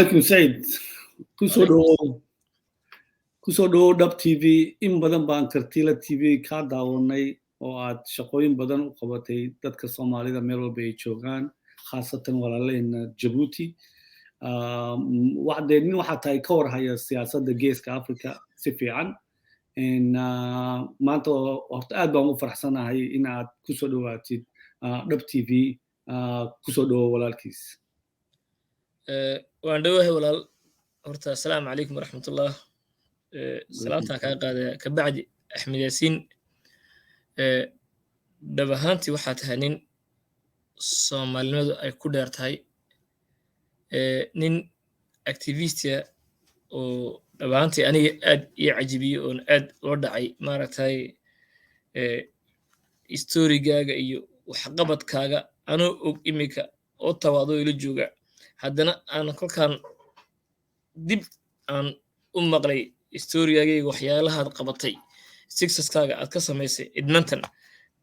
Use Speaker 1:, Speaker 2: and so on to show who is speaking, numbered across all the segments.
Speaker 1: Alaikum Said, kusoo dhawow, kusoo dhawow Dhab TV. In badan baan Kartila TV kaa daawanay oo aad shaqooyin badan u qabatay dadka Soomaalida meel walba ay joogaan, khaasatan walaalaheenna Jabuuti. Waxdee nin waxaa tahay ka warhaya siyaasadda Geeska Africa si fiican. Maanta horta aad baan ugu faraxsanahay in aad kusoo dhawaatid Dhab TV. Kusoo dhawow, walaalkiis.
Speaker 2: Waan dhowahay, walaal. Horta assalaamu calaykum waraxmatullah. Salaamtaan kaa qaadaya kabacdi, Axmed Yaasiin, dhab ahaantii waxaa tahay nin Soomaalinimadu ay ku dheer tahay, nin activist-ia oo dhab ahaantii aniga aad ii cajibiyey oon aad ula dhacay, maaragtay, story-gaaga iyo waxqabadkaaga. Anoo og iminka oo tawaadoo ila jooga, haddana aan kolkaan dib aan u maqlay story-gaagayga, waxyaalahaad qabatay, success-kaaga aad ka samaysay Edmonton,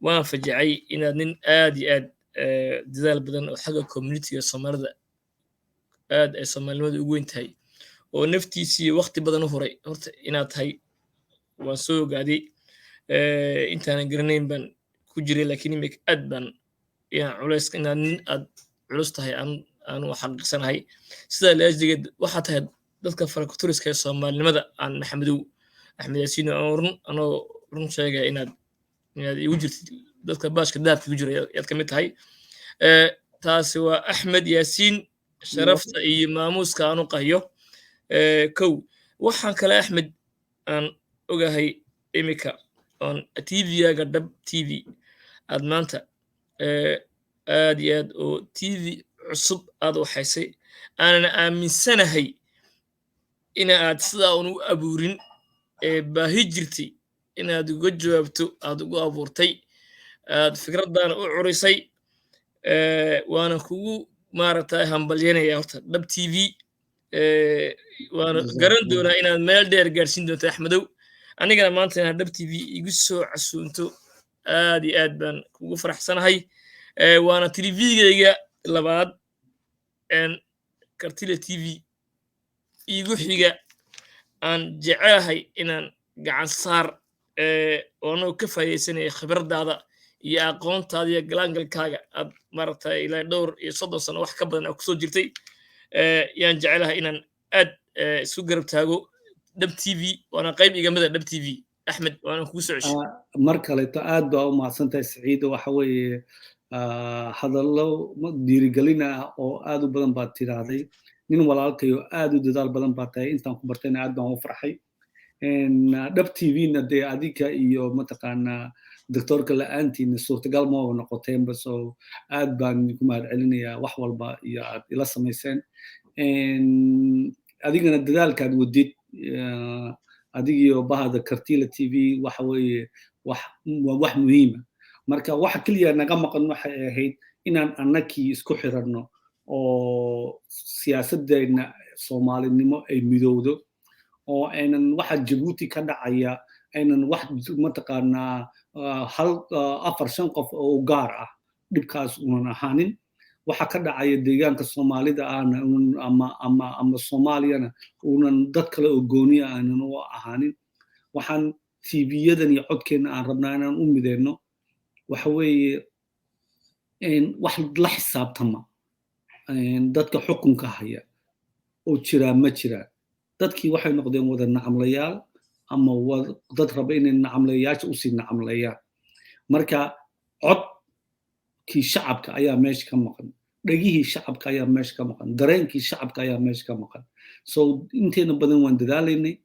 Speaker 2: waan fajacay inaad nin aad iyo aad dadaal badan oo xagga community-ga Soomaalida aad ay Soomaalinimada ugu weyn tahay oo naftiisii waqti badan u huray horta inaad tahay waan soo ogaaday. Intaanan garanayn baan ku jiray, laakiin imika aad baan inaan culays inaad nin aad culus tahay aan aanu xaqiiqsanahay. Sidaa laajligeed waxaa tahay dadka farakuturiska ee Soomaalinimada aan Maxamedow Axmed Yaasiin aan run anoo run sheegaya inaad igu jirtid dadka baashka dahabka ku jira yaad ka mid tahay. Taasi waa Axmed Yaasiin, sharafta iyo maamuuska aan u qahiyo. Kow, waxaan kale, Axmed, aan ogahay imika oon TV-gaaga Dhab TV aad maanta aad iyo aad oo TV cusub aad waxaysay, aanan aaminsanahay ina aad sidaa un u abuurin ee baahi jirtay inaad uga jawaabto aad ugu abuurtay, aad fikraddaana u curisay. Waana kugu, maaragtay, hambalyanaya horta Dhab TV. Waana garan doonaa inaad meel dheer gaarsiin doonto, Axmedow. Anigana maanta inaad Dhab TV igu soo casuunto aad iyo aad baan kugu faraxsanahay. Waana TV-gayga labaad, Kartila TV igu xiga, aan jecelahay inaan gacan saar oo anagoo ka faa'iidaysanaya khibradaada iyo aqoontaada iyo galaangalkaaga aad, maaragtay, ilaa dhowr iyo 30 sano wax ka badan aad kusoo jirtay, yaan jecelahay inaan aad isku garab taago Dhab TV. Waana qayb igamida Dhab TV, Axmed, waana kugu soo ceshay.
Speaker 1: Mar kaleeto aad baa u mahadsantahay, Siciida. Waxa weeye hadallo dhiirigelin ah oo aad u badan baad tidhaahday. Nin walaalkayo aad u dadaal badan baa tahay. Intaan ku bartayna aad baan u farxay. Dhab TV-na dee adika iyo mataqaanaa doctorka la-aantiina suurtagal ma noqoteenba. So aad baan ku mahad celinayaa wax walba iyo aad ila samayseen. Adigana dadaalkaad wadid, adigiyo bahada Kartila TV, waxa weeye wax waa wax muhiima. Marka waxa keliya naga maqan waxay ahayd inaan annakii isku xiranno oo siyaasadeenna Soomaalinimo ay midowdo, oo aynan waxa Jabuuti ka dhacaya aynan wax, mataqaanaa, hal afar shan qof oo gaar ah dhibkaas unan ahaanin. Waxa ka dhacaya deegaanka Soomaalida ahna ama Soomaaliyana unan dad kale oo gooniya aanan u ahaanin. Waxaan TV-yadan iyo codkeenna aan rabnaa inaan u mideyno waxa weeye wax la xisaabtama dadka xukunka haya oo jiraa ma jiraan. Dadkii waxay noqdeen wada nacamlayaal ama dad raba inay nacamlayaasha usii nacamleeyaan. Marka codkii shacabka ayaa meesha ka maqan, dhegihii shacabka ayaa meesha ka maqan, dareenkii shacabka ayaa meesha ka maqan. So inteena badan waan dadaalaynay,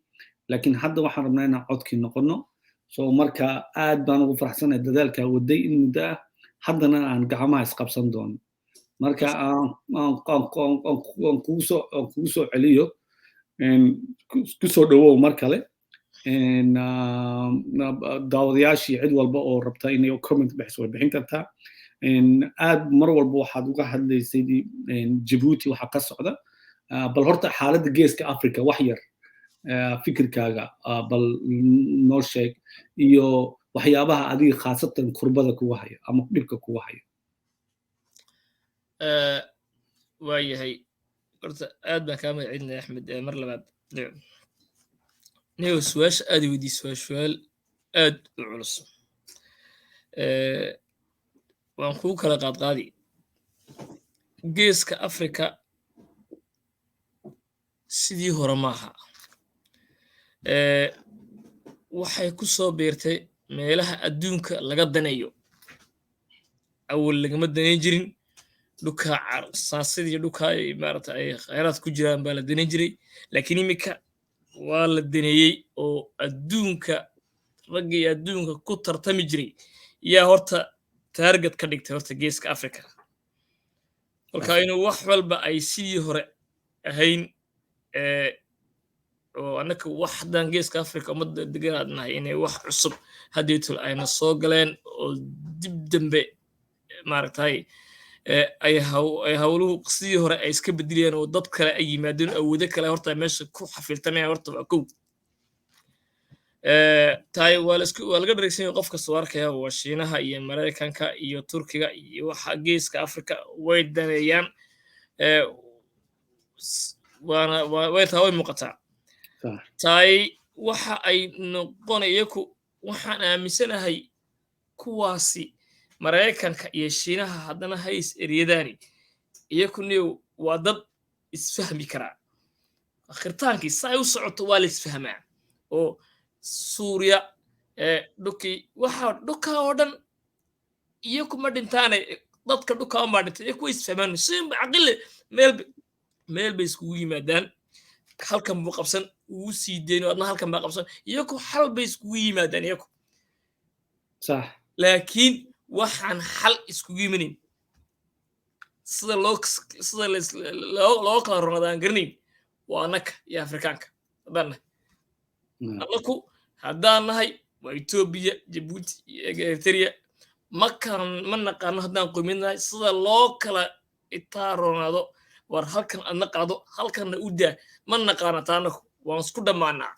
Speaker 1: laakiin hadda waxaan rabnaa inaan codkii noqono. So marka aad baan ugu faraxsanahay dadaalkaa waday in muddo ah, haddana aan gacmaha isqabsan doono. Marka aan kugu soo celiyo, kusoo dhawow mar kale. Daawadayaashii, cid walba oo rabta inay comment bixiso way bixin kartaa. Aad mar walba waxaad uga hadlaysay Jabuuti waxa ka socda. Bal horta xaaladda Geeska Africa wax yar fikirkaaga bal noo sheeg, iyo waxyaabaha adiga khaasatan kurbada kuga haya ama dhibka kuga haya.
Speaker 2: Waa yahay. Horta aad baan kaa mahad celinaya, Axmed, mar labaad. Niyow, su-aasha aad i weydiisay waa su-aal aad u culus. Waan kuu kala qaadqaadi. Geeska Africa sidii hore maaha. Waxay ku soo biirtay meelaha adduunka laga daneeyo. Awal lagama danayn jirin. Dhulka saasidii dhulka ay maarata ay khayraad ku jiraan baa la danayn jiray, laakiin iminka waa la daneeyey oo adduunka raggii adduunka ku tartami jiray yaa horta target ka dhigtay horta Geeska Africa. Kolka inuu wax walba ay sidii hore ahayn, oo annaka wax haddaan Geeska Africa ummadda deganaad nahay, inay wax cusub haddeetul ayna soo galeen oo dib dambe maaragtay ay hawluhu sidii hore ay iska bedelayaan oo dad kale ay yimaadeen, awoodo kale horta meesha ku xafiltamayaan. Horta waa kow taay. Waa laisku waa laga dharagsan yahay, qof kasta oo arkaya waa Shiinaha iyo Maraykanka iyo Turkiga iyo waxa Geeska Africa way daneeyaan. Waana way taa, way muuqataa. Taay waxa ay noqonayaku, waxaan aaminsanahay kuwaasi Maraykanka iyo Shiinaha haddana hays eryadaani iyaku niyow waa dad isfahmi karaa. Akhritaankii si ay u socoto waa la isfahmaa oo Suuriya dhulkii waxa dhulka oo dhan iyaku ma dhintaane, dadka dhulka unbaa dhintay. Iyaku way isfahmaan si caqile, meel meel bay iskugu yimaadaan. Halkan buu qabsan, uu sii deyno, adna halkan baa qabsan. Iyaku xal bay iskugu yimaadaan iyaku. Laakiin waxaan xal iskugu yimanin, sida loo sida loo kala ronada aan garanayn, waa annaka iyo Afrikaanka haddaan nahay. Annaku haddaan nahay waa Etoobiya, Jabuuti iyo Eritrea, ma kalan ma naqaano haddaan qoymid nahay sida loo kala itaaronaado. War halkan adna qaado, halkanna u daa, ma naqaana taa. Annaku waan isku dhammaanaa.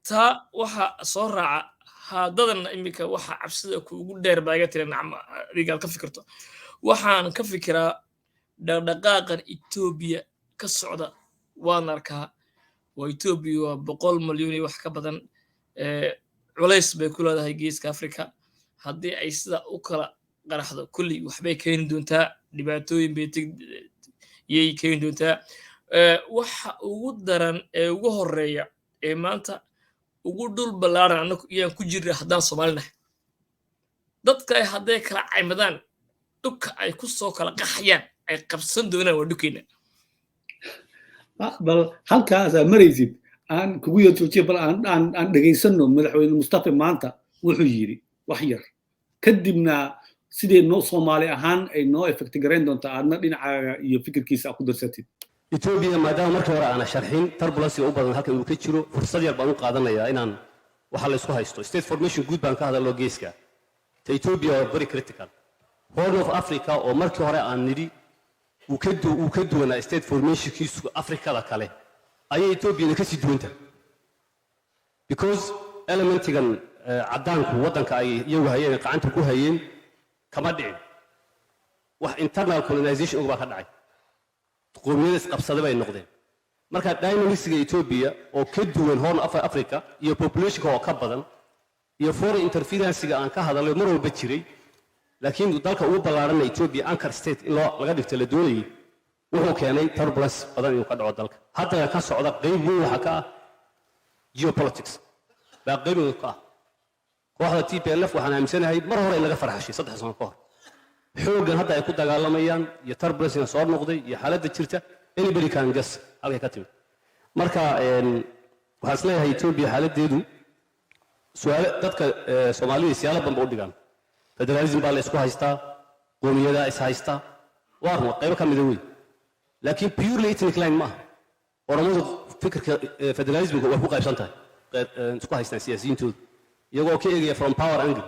Speaker 2: Taa waxa soo raaca haadadana iminka waxa cabsida kuugu dheer baa iga tiri. Nacam, adigaad ka fikirto, waxaan ka fikiraa dhaqdhaqaaqan Etoobiya ka socda. Waan arkaa, waa Etoobiya, waa 100 malyan iyo wax ka badan. Culays bay ku leedahay Geeska Africa. Haddii ay sida u kala qaraxdo, kulley waxbay keeni doontaa, dhibaatooyin bay yay keeni doontaa. Waxa ugu daran ee ugu horeeya ee maanta ugu dhul ballaaran annagu iyaan ku jirna haddaan Soomaali nahay, dadka ay hadday kala caymadaan, dhulka ay ku soo kala qaxayaan ay qabsan doonaan waa dhulkeena.
Speaker 1: Bal halkaasaa maraysid aan kugu yar joojiya. Bal aan dhegaysanno Madaxweyne Mustafa maanta wuxuu yidhi wax yar, kadibna sidee noo Soomaali ahaan ay noo effect garayn doontaa, aadna dhinacaaga iyo fikirkiisa aad ku darsatid.
Speaker 3: Etoobiya, maadaama markii hore aana sharxin turbulensiga u badan halkan uu ka jiro, fursad yar baan u qaadanayaa inaan waxa la isku haysto state formation guud baan ka hadalno. Geeska ta Etoobiya waa very critical. Horn of Africa oo markii hore aan nidhi uu ka duwanaa state formationkiisu Afrikada kale, ayay Etoobiyana kasii duwan tahay, because elementigan caddaanku waddanka ay iyagu hayeen, gacanta ku hayeen, kama dhicin wax. Internal colonization og baa ka dhacay, qowmiyada isqabsaday bay noqdeen. Marka dynamicsiga Ethiopia oo ka duwan Horn of Africa iyo populationka oo ka badan iyo foreign interferencega aan ka hadalay mar walba jiray, laakiin dalka ugu ballaarana Ethiopia anchor state in loo laga dhigto la doonayay, wuxuu keenay turbulence badan inuu ka dhaco dalka. Haddana ka socda qayb weyn waxaa ka ah geopolitics baa qayb weyn ka ah. Kooxda TPLF waxaan aaminsanahay mar hore in laga farxashay, 3 sano ka hor. Xooggan hadda ay ku dagaalamayaan iyo turbulencega soo noqday iyo xaaladda jirta, anybody can guess halkay ka timid. Marka waxaan isleeyahay Ethiopia xaaladdeedu su'aalo dadka Soomaalida siyaalo badan ba u dhigaan. Federalism baa la isku haystaa, qowmiyadaa is haysta, waa run, qaybo ka mida wey, laakiin purely ethnic line ma aha. Oromadu fikirka federalismka way ku qaybsan tahay, isku haystaan siyaasiyiintoodu, iyagoo ka eegaya from power angle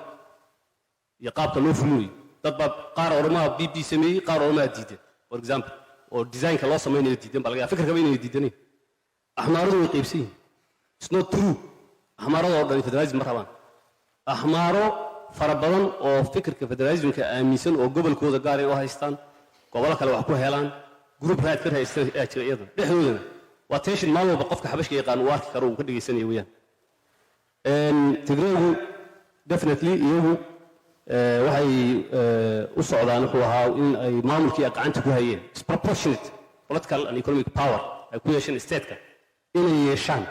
Speaker 3: iyo qaabka loo fulinayo. Dad baa qaar Oromaha b b sameeyey, qaar Oromaha diidan, for example, oo designka loo samaynayo diidan baa laga yaaba, fikirkaba inay diidanayn. Axmaaradu way qaybsan yihiin. It's not true Axmaarada oo dhan federalism ma rabaan. Axmaaro fara badan oo fikirka federalismka aaminsan oo gobolkooda gaar ay u haystaan, Gobolo kale wax ku helaan, group raad ka haysta ayaa jira. Iyadana dhexdoodana waa tension maalin walba qofka Xabashka yaqaan uu arki karo, uu ka dhegaysanaya weeyaan. Tigreegu definitely iyagu waxay u socdaan wuxuu ahaa in ay maamulkii ay gacanta ku hayeen, disproportionate political and economic power ay ku yeesheen stateka inay yeeshaan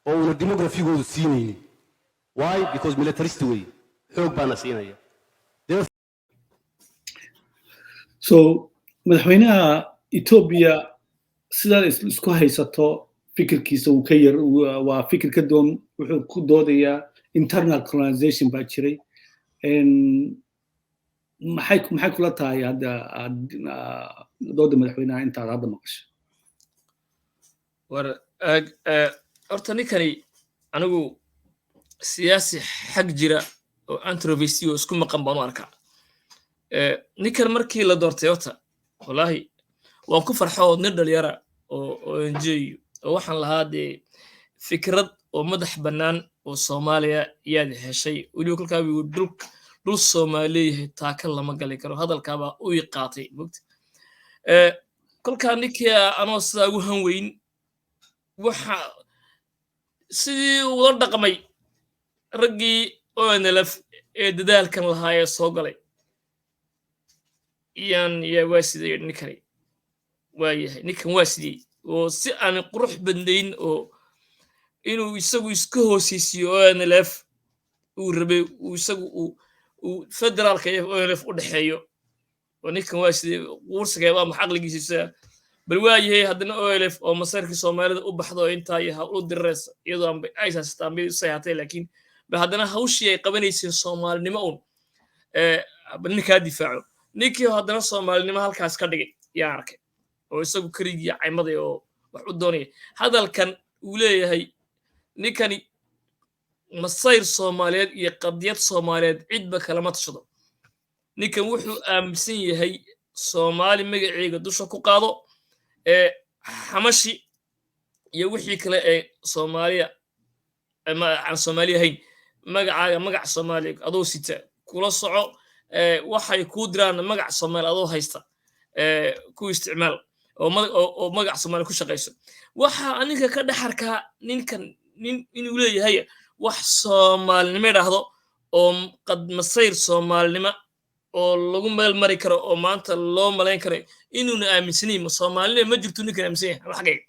Speaker 3: oo uuna demographygoodu siinaynin. Why? Because militarist weeye, xoog baana siinaya.
Speaker 1: So madaxweynaha Ethiopia sidaad isku haysato, fikirkiisa uu ka yar waa fikir ka doon. Wuxuu ku doodayaa internal colonization baa jiray. Maxay kula tahay hadda dooda madaxweynaha intaad hadda maqasho?
Speaker 2: War horta ninkani anigu siyaasi xag jira oo introvert oo isku maqan baan u arkaa. Ninkan markii la doortay, horta wallaahi waan ku farxo, nin dhalinyara oo enjeyo oo waxaan lahaa dee fikrad oo madax bannaan oo Soomaaliya yaad heshay. Weliba kolkaa wuu dhul Soomaali leeyahay taaka lama gali karo, hadalkaabaa u i qaatay mogta. Kolkaa ninkii anoo sidaa ugu hanweyn, waxa sidii ula dhaqmay raggii ONLF ee dadaalkan lahaa ee soo galay yaan yaa waa sidee ninkani waa yahay, ninkan waa sidee oo si aan qurux badnayn oo inuu isagu iska hooseysiiyo ONLF uu rabay, uu isagu uu federaalka iyo ONLF u dhexeeyo oo ninkan waa sidee quursiga waa maxa caqligiisa bal waa yahay. Haddana OLF oo masayrkii Soomaalida u baxdo oo intaa iyo hawl u diraraysa iyadoo aanba ay haystaan mid isay hatay, laakiin ba haddana hawshii ay qabanayseen Soomaalinimo un bal ninkaa difaaco. Ninkii haddana Soomaalinimo halkaas ka dhigay yaan arkay oo isagu keligii caymaday oo wax u doonaya. Hadalkan uu leeyahay ninkani, masayr Soomaaliyeed iyo qadiyad Soomaaliyeed cidba kalama tashado. Ninkan wuxuu aaminsan yahay Soomaali magaceega dusha ku qaado ee Xamashi iyo wixii kale ee Soomaaliya ama aan Soomaali ahayn, magacaaga magac Soomaaliya adoo sita kula soco, waxay kuu diraan magac Soomaali adoo haysta ku isticmaal oo magac Soomaali ku shaqayso. Waxa aninka ka dhex arkaa ninkan nin inuu leeyahay wax Soomaalinimo idhaahdo oo qad masayr Soomaalinimo oo lagu meel mari karo oo maanta loo malayn karo inuuna aaminsanayn. Soomaalinimo ma jirto ninkan aaminsan yahay. Ama xaggayga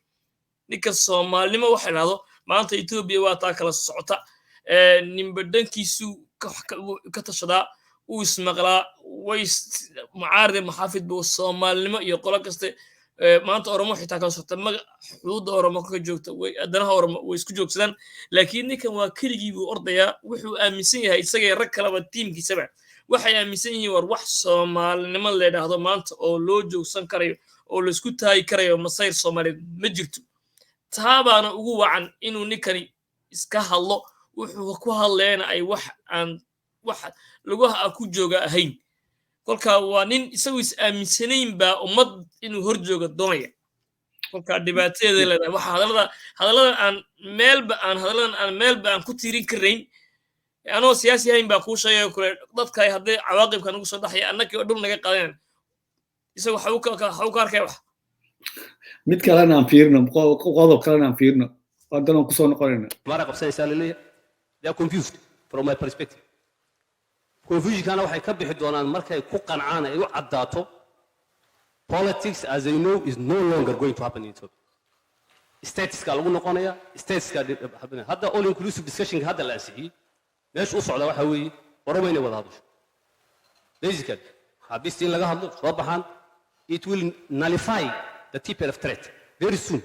Speaker 2: ninka Soomaalinimo waxa idhahdo maanta Etoobiya waa taa kala socota, ninba dhankiisu ka tashadaa, uu ismaqlaa, way mucaaride muxaafid buu Soomaalinimo iyo qolo kaste. Maanta Oromo xitaa kala socota, maga xuduudda Oromo ka joogta, way danaha Oromo way isku joogsadaan, laakiin ninkan waa keligii buu ordayaa. Wuxuu aaminsan yahay isagay rag kaleba tiimkiisaba waxay aaminsan yihiin, war wax Soomaalinimo la yidhaahdo maanta oo loo joogsan karayo oo laisku taagi karayo masayr Soomaaliyeed ma jirto. Taa baana ugu wacan inuu ninkani iska hadlo, wuxuu ku hadlayana ay wax aan wax lugaha ku jooga ahayn. Kolka waa nin isagu is aaminsanayn baa ummad inuu hor jooga doonaya. Kolka dhibaatadeeda leedahay waxa hadallada hadalladan aan meelba aan hadalladan aan meelba aan ku tiirin karayn. Anoo siyaasi ahayn baa kuu sheegaya kule dadka hadday cawaaqibka nagu soo dhaxaya annakii oo dhul naga qaadanan, isaga waxa uu ka arkaya wax.
Speaker 1: Mid kalena aan fiirino, qodob kalena aan fiirino, haddana waan kusoo noqonayna.
Speaker 3: Mara qabsanaysaa laleeyahay. They are confused from my perspective. Confusionkana waxay ka bixi doonaan markay ku qancaan, ay u caddaato politics as they know is no longer going to happen in Ethiopia. Stateska lagu noqonaya, stateska hadda all inclusive discussion hadda la ansixiyey meesha u socda waxa weeye Oromo inay wada hadasho, basically xabiista in laga hadlo soo baxaan. It will nullify the TPLF threat very soon,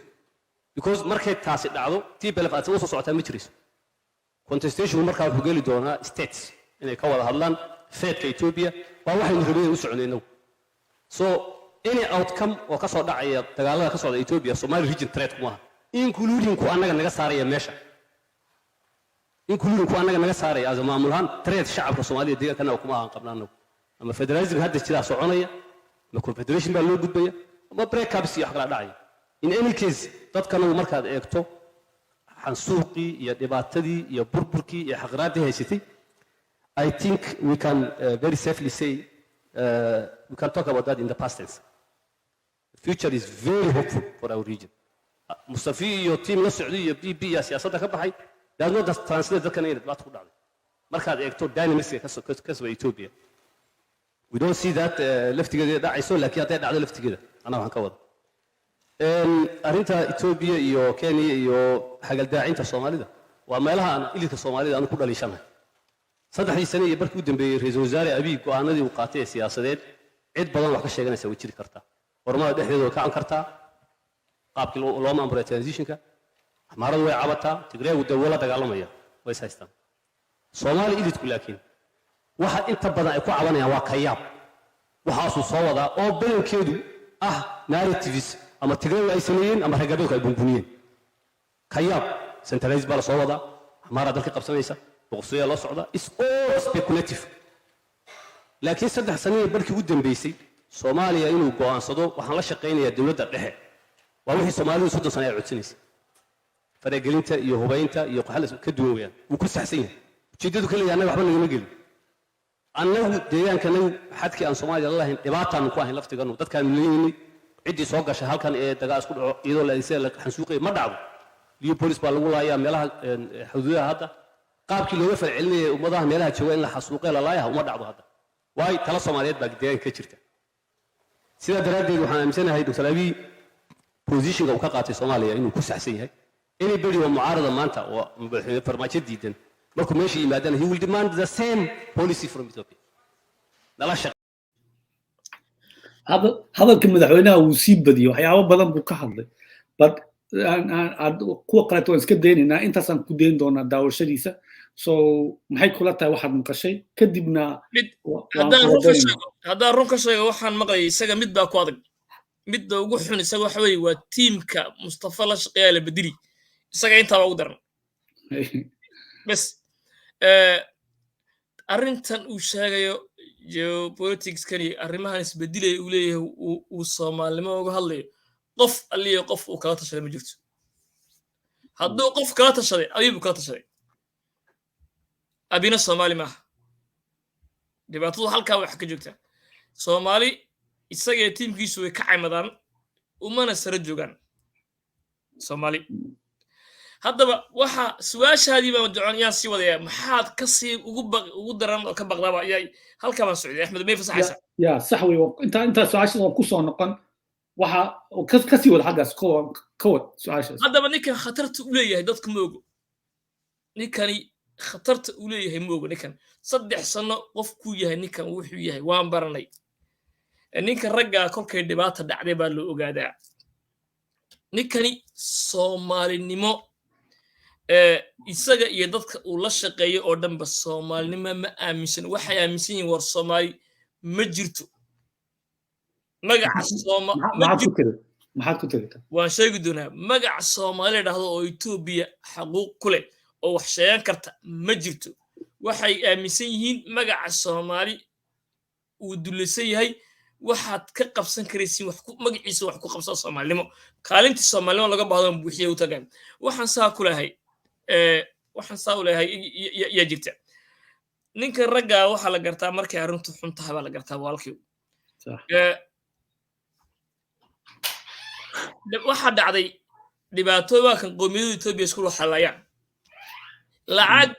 Speaker 3: because markay taasi dhacdo TPLF aad usoo socotaa ma jirayso. Contestation markaa wuxuu geli doonaa states inay ka wada hadlaan fateka Ethiopia. Waa waxaynu rabay inay u soconay inagu. So any outcome oo ka soo dhacaya dagaalada ka socda Ethiopia, Somali region threat kuma aha, including ku annaga naga saaraya meesha, including ku annaga naga saaraya as a maamul ahaan. Threat shacabka Soomaaliya deegaankana kuma ahan qabna annagu. Ama federalism hadda jiraa soconaya, ama confederation baa loo gudbaya, ama breakups iyo wax kala dhacaya. In any case, dadkanagu markaad eegto xansuuqii iyo dhibaatadii iyo burburkii iyo xaqraadii haysatay, I think we can very safely say we can talk about that in the past tense. Future is very hopeful for our region. Mustafi iyo team la socday iyo PP iyo siyaasadda ka baxay does not translate dadkan inay dhibaato ku dhacday. Markaad eegto dynamics ka soo Ethiopia, we don't see that laftigeeda dhacayso, laakiin hadday dhacdo laftigeeda anaa waxaan ka wada arrinta Ethiopia iyo Kenya iyo xagaldaacinta Soomaalida waa meelaha aan elite-ka Soomaalida aanu ku dhaliishanahay. 3dii sane iyo barkii u dambeeyey ra-iisul wasaare Abiy go'aanadii uu qaatay ee siyaasadeed, cid badan wax ka sheeganaysa way jiri kartaa. Ormada dhexdeeda way kacan kartaa, qaabkii loo maamulay transitionka. Axmaaradu way cabataa, Tigreegu dee wuu la dagaalamaya, way is haystaan Soomaali elite-ku. Laakiin waxa inta badan ay ku cabanayaan waa kayaab waxaasuu soo wadaa oo badankeedu ah narratives ama Tigreegu ay sameeyeen ama reer galbeedku ay bunbuniyeen. Kayaab centralize baa la soo wadaa, Axmaaraa dalka qabsanaysa, boqortooyaa loo socdaa, is all speculative. Laakiin 3 sano barkii u dambeysay Soomaaliya inuu go'aansado waxaan la shaqaynayaa dowladda dhexe waa wixii Soomaalidu 30 sano ay codsanaysay. Faragelinta iyo hubaynta iyo qoxal ka duwan weeyaan, wuu ku saxsan yahay. Ujeeddadu ka leeyahay annaga waxba nagama gelin, annagu deegaankanagu xadkii aan Soomaaliya la lahayn dhibaataanu ku ahayn, laftiganu dadkaanu leeyihnay. Ciddii soo gashay halkan ee dagaal isku dhaco iyadoo la adeegsada la xansuuqaya ma dhacdo. Leopolis baa lagu laayaa meelaha xuduudaha. Hadda qaabkii looga falcelinayay ummadaha meelaha jooga in la xasuuqee la laayaha uma dhacdo hadda, waayo tala Soomaaliyeed baa deegaanka ka jirta. Sidaa daraaddeed waxaan aaminsanahay Dr. Abiy positionka uu ka qaatay Soomaaliya inuu ku saxsan yahay. Anybody oo mucaarada maanta oo madaxweyne Farmaajo diidan, markuu meesha yimaadana he will demand the same policy from Ethiopia, nala shaqe.
Speaker 1: Hadalka madaxweynaha wuu sii badiyey, waxyaabo badan buu ka hadlay, but kuwa kaleeto waan iska daynaynaa, intaasaan ku dayn doonaa daawashadiisa. So maxay kula tahay waxaad maqashay kadibna?
Speaker 2: Haddaan run ka sheego waxaan maqlayay, isaga mid baa ku adag. Midda ugu xun isaga waxa weeye waa team-ka Mustafa la shaqeeyaa la bedeli. Isaga intaaba ugu daran bes. Arrintan uu sheegayo, geopolitics-kani, arrimahan isbedelaya uu leeyahay, uu Soomaalnimo uga hadlayo, qof alliyo qof uu kala tashaday ma jirto. Hadduu qof kala tashaday, Abiy buu kala tashaday. Abina Soomaali maaha. Dhibaatadu halkaa waxa ka joogtaa, Soomaali isagee team-kiisu way ka caymadaan, umana sara joogaan Soomaali. Haddaba waxa su-aashaadii baan jecon yaan sii wadayaa, maxaad kasii ugu baq ugu daran oo ka baqdaaba ayaa halkaa baan socday. Axmed, may fasaxaysaa?
Speaker 1: Ya, sax wey. Intaa su-aashaas waan kusoo noqon. Waxa kasii wada xaggaas, ka wad su-aashaas.
Speaker 2: Haddaba ninkan khatarta u leeyahay dadku ma ogo. Ninkani khatarta uu leeyahay ma ogo. Ninkan 3 sano qofkuu yahay, ninkan wuxuu yahay waan baranay. Ninka raggaa kolkay dhibaata dhacday baa loo ogaadaa. Ninkani Soomaalinimo, isaga iyo dadka uu la shaqeeyo oo dhanba Soomaalinimo ma aaminsan. Waxay aaminsan yihiin war Soomaali ma jirto, magaca Sooma
Speaker 1: Maxaad ku tiri?
Speaker 2: Waan sheegi doonaa. Magaca Soomaali la dhahdo oo Etoobiya xaquuq ku leh oo wax sheegan karta ma jirto. Waxay aaminsan yihiin magaca Soomaali uu dulaysan yahay. Waxaad ka qabsan karaysiin wax magaciisa wax ku qabsan Soomaalinimo, kaalintii Soomaalinimo laga baahdo buuxiya u tagaan. Waxaan saa ku lehay, waxaan saa u leeyahay yaa jirta. Ninka raggaa waxaa la gartaa markay arrintu xun tahay baa la gartaa walaalkii. Waxaa dhacday dhibaato, waa kan qowmiyadda Etoobiya isku waxalayaan. Lacag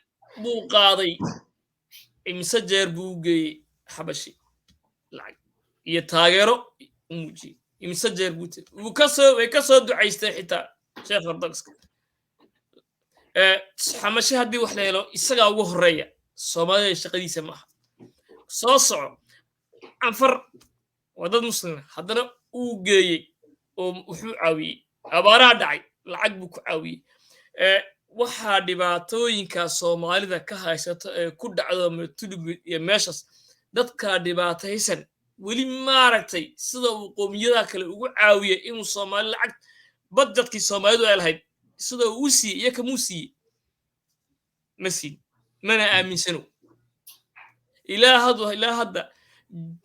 Speaker 2: buu qaaday, imise jeer buu u geeyey Xabashi lacag iyo taageero u muujiyey, imise jeer buu tegey, wuu kasoo way kasoo ducaystay xitaa sheekh orthodoxka Xamashi. Haddii wax la helo isagaa ugu horreeya. Soomaalida shaqadiisa maaha. Soo soco, Canfar waa dad muslima, haddana uu geeyey oo wuxuu caawiyey abaaraha dhacay, lacag buu ku caawiyey. Waxaa dhibaatooyinka Soomaalida ka haysato ee ku dhacdo Matulugud iyo meeshaas dadkaa dhibaataysan, weli maaragtay sida uu qowmiyadaha kale ugu caawiyey inuu Soomaali lacag budget-kii Soomaalidu ay lahayd sida uu u siiyey iyo kamuu siiyey? Ma siin, mana aaminsano. Ilaa hadda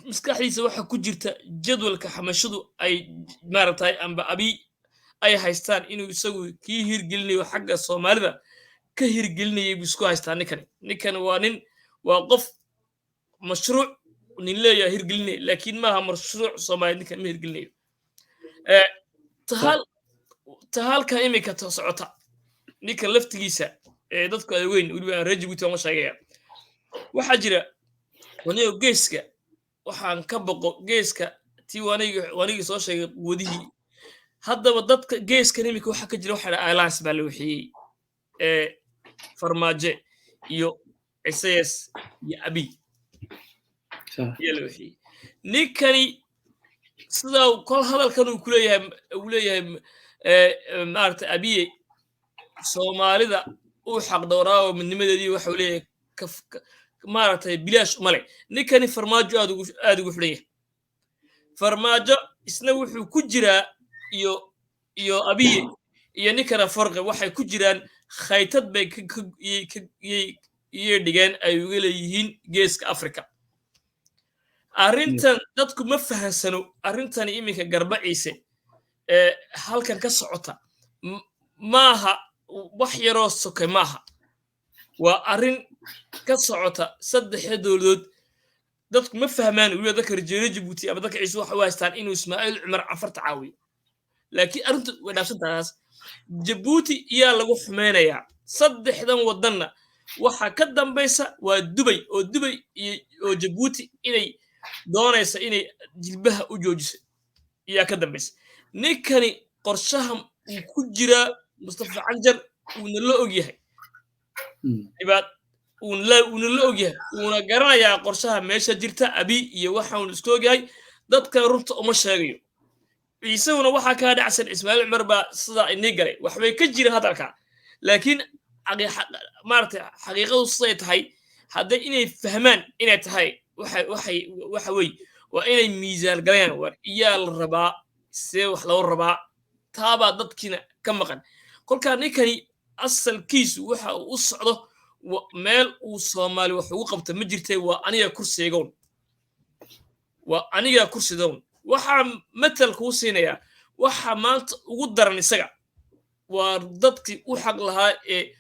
Speaker 2: maskaxdiisa waxa ku jirta jadwalka Xamashadu ay maaragtay amba Abi ay haystaan inuu isagu kii hirgelinayo xagga Soomaalida ka hirgelinayay buu isku haystaa ninkani. Ninkani waa nin, waa qof mashruuc nin leeyahay hirgelinaya, laakiin maaha mashruuc Soomaaliya. Ninkan ma hirgelinayo. Tahalka imika socota, ninka laftigiisa ee dadku ay weyn weliba aan reer Jabuuti ma sheegaya, waxaa jira wanigo geeska waxaan ka boqo geeska tii wanigii soo sheegay wadihii. Haddaba dadka geeskan imika waxaa ka jira, waxa la alliance baa la wixiyey ee Farmaajo iyo Isayas iyo Abiy ayaa la wixiyey. Ninkani sidaa kol hadalkan uu kuleeyahay, uu leeyahay maaragtay, Abiye Soomaalida uu xaqdhowraa oo midnimadeedii waxa uu leeyahay maaragtay bilaash umale. Ninkani Farmaajo aad ugu xidhan yahay. Farmaajo isna wuxuu ku jiraa iyo Abiye iyo ninkana Farqi waxay ku jiraan khaytad bay iyay dhigeen ay uga leeyihiin Geeska Africa. Arrintan dadku ma fahansano. Arrintani iminka Garbaciise ee halkan ka socota maaha wax yaroo soke maaha, waa arrin ka socota saddexda dowladood. Dadku ma fahmaan, weliba dadka reer Jabuuti ama dadka Ciise waxay u haystaan inuu Ismaaciil Cumar Cafarta caawiyo, laakiin arrintu way dhaafsan tahaas. Jabuuti iyaa lagu xumeynayaa. Saddexdan waddanna waxaa ka dambaysa waa Dubay, oo Dubay iyo oo Jabuuti inay doonaysa inay jilbaha u joojiso iyaa ka dambaysa. Ninkani qorshaha uu ku jiraa Mustafa Cagjar uuna la og yahay dhibaat uuna la og yahay, uuna garanayaa qorshaha meesha jirta Abi iyo waxaanu isku ogyahay. Dadka runta uma sheegayo. Ciisehuna waxaa kaa dhacsan Ismaaciil Cumar baa sidaa inii galay, waxbay ka jiraan hadalka, laakiin maaragtay xaqiiqadu siday tahay hadday inay fahmaan inay tahay waxay waxa weeye waa inay miisaan galayaan. War iyaa la rabaa, see wax loo rabaa, taabaa dadkiina ka maqan. Kolkaa ninkani asalkiisu waxa uu u socdo meel uu Soomaali wax ugu qabta ma jirtay. Waa aniga kursigown, waa aniga kursigown. Waxaa matal kuu siinayaa, waxa maanta ugu daran isaga waa dadkii u xaq lahaa ee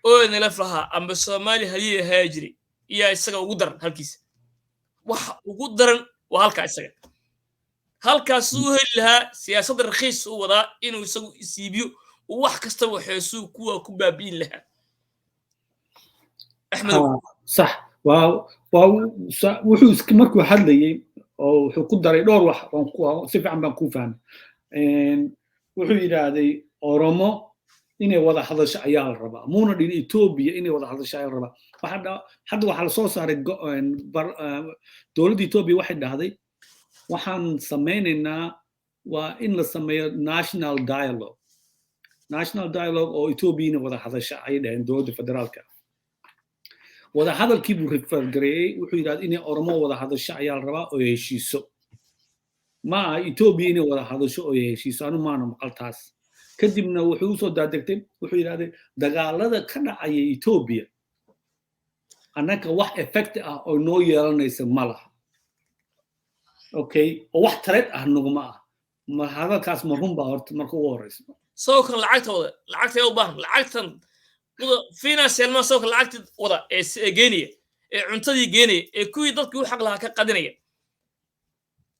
Speaker 2: ONLF lahaa amba Soomaali haliyey ahaa jiray iyaa isaga ugu daran halkiisa. Waxa ugu daran waa halkaa isaga, halkaas u heli lahaa siyaasadda rakhiis u wadaa inuu isagu isiibiyo, uu wax kastaba waxeesuu kuwa ku baabi'in lahaa, Axmedow.
Speaker 1: Sax, waa wuxuu markuu hadlayey oo wuxuu ku daray dhowr wax, si fiican baan kuu fahmay. Wuxuu yidhaahday Oromo inay wada hadasho ayaa la rabaa, muuna dhin Etoobiya inay wada hadasho ayaa la rabaa. Hadda waxaa lasoo saaray, dowladda Etoobiya waxay dhahday waxaan samaynaynaa waa in la sameeyo national dialogue, national dialogue oo Etoobiya inay wada hadasho ayay dhaheen dowladda federaalka. Wada hadalkii buu refer gareeyey. Wuxuu yidhahday inay Oromo wada hadasho ayaa la rabaa oo heshiiso, ma aha Etoobiya inay wada hadasho oo heshiiso. Anu maana maqal taas. Kadibna wuxuu usoo daadegtay, wuxuu yidhahday dagaalada ka dhacaya Etoobiya annaka wax effect ah oo noo yeelanaysa ma laha, okay, oo wax threat ah naguma ah. Ma hadalkaas ma run baa horta marka ugu horeysa?
Speaker 2: Sawkan lacagta wada, lacagta u baahan, lacagtan wada financial ma sawkan lacagta wada ee geenaya ee cuntadii geenaya ee kuwii dadkii u xaq lahaa ka qadinaya.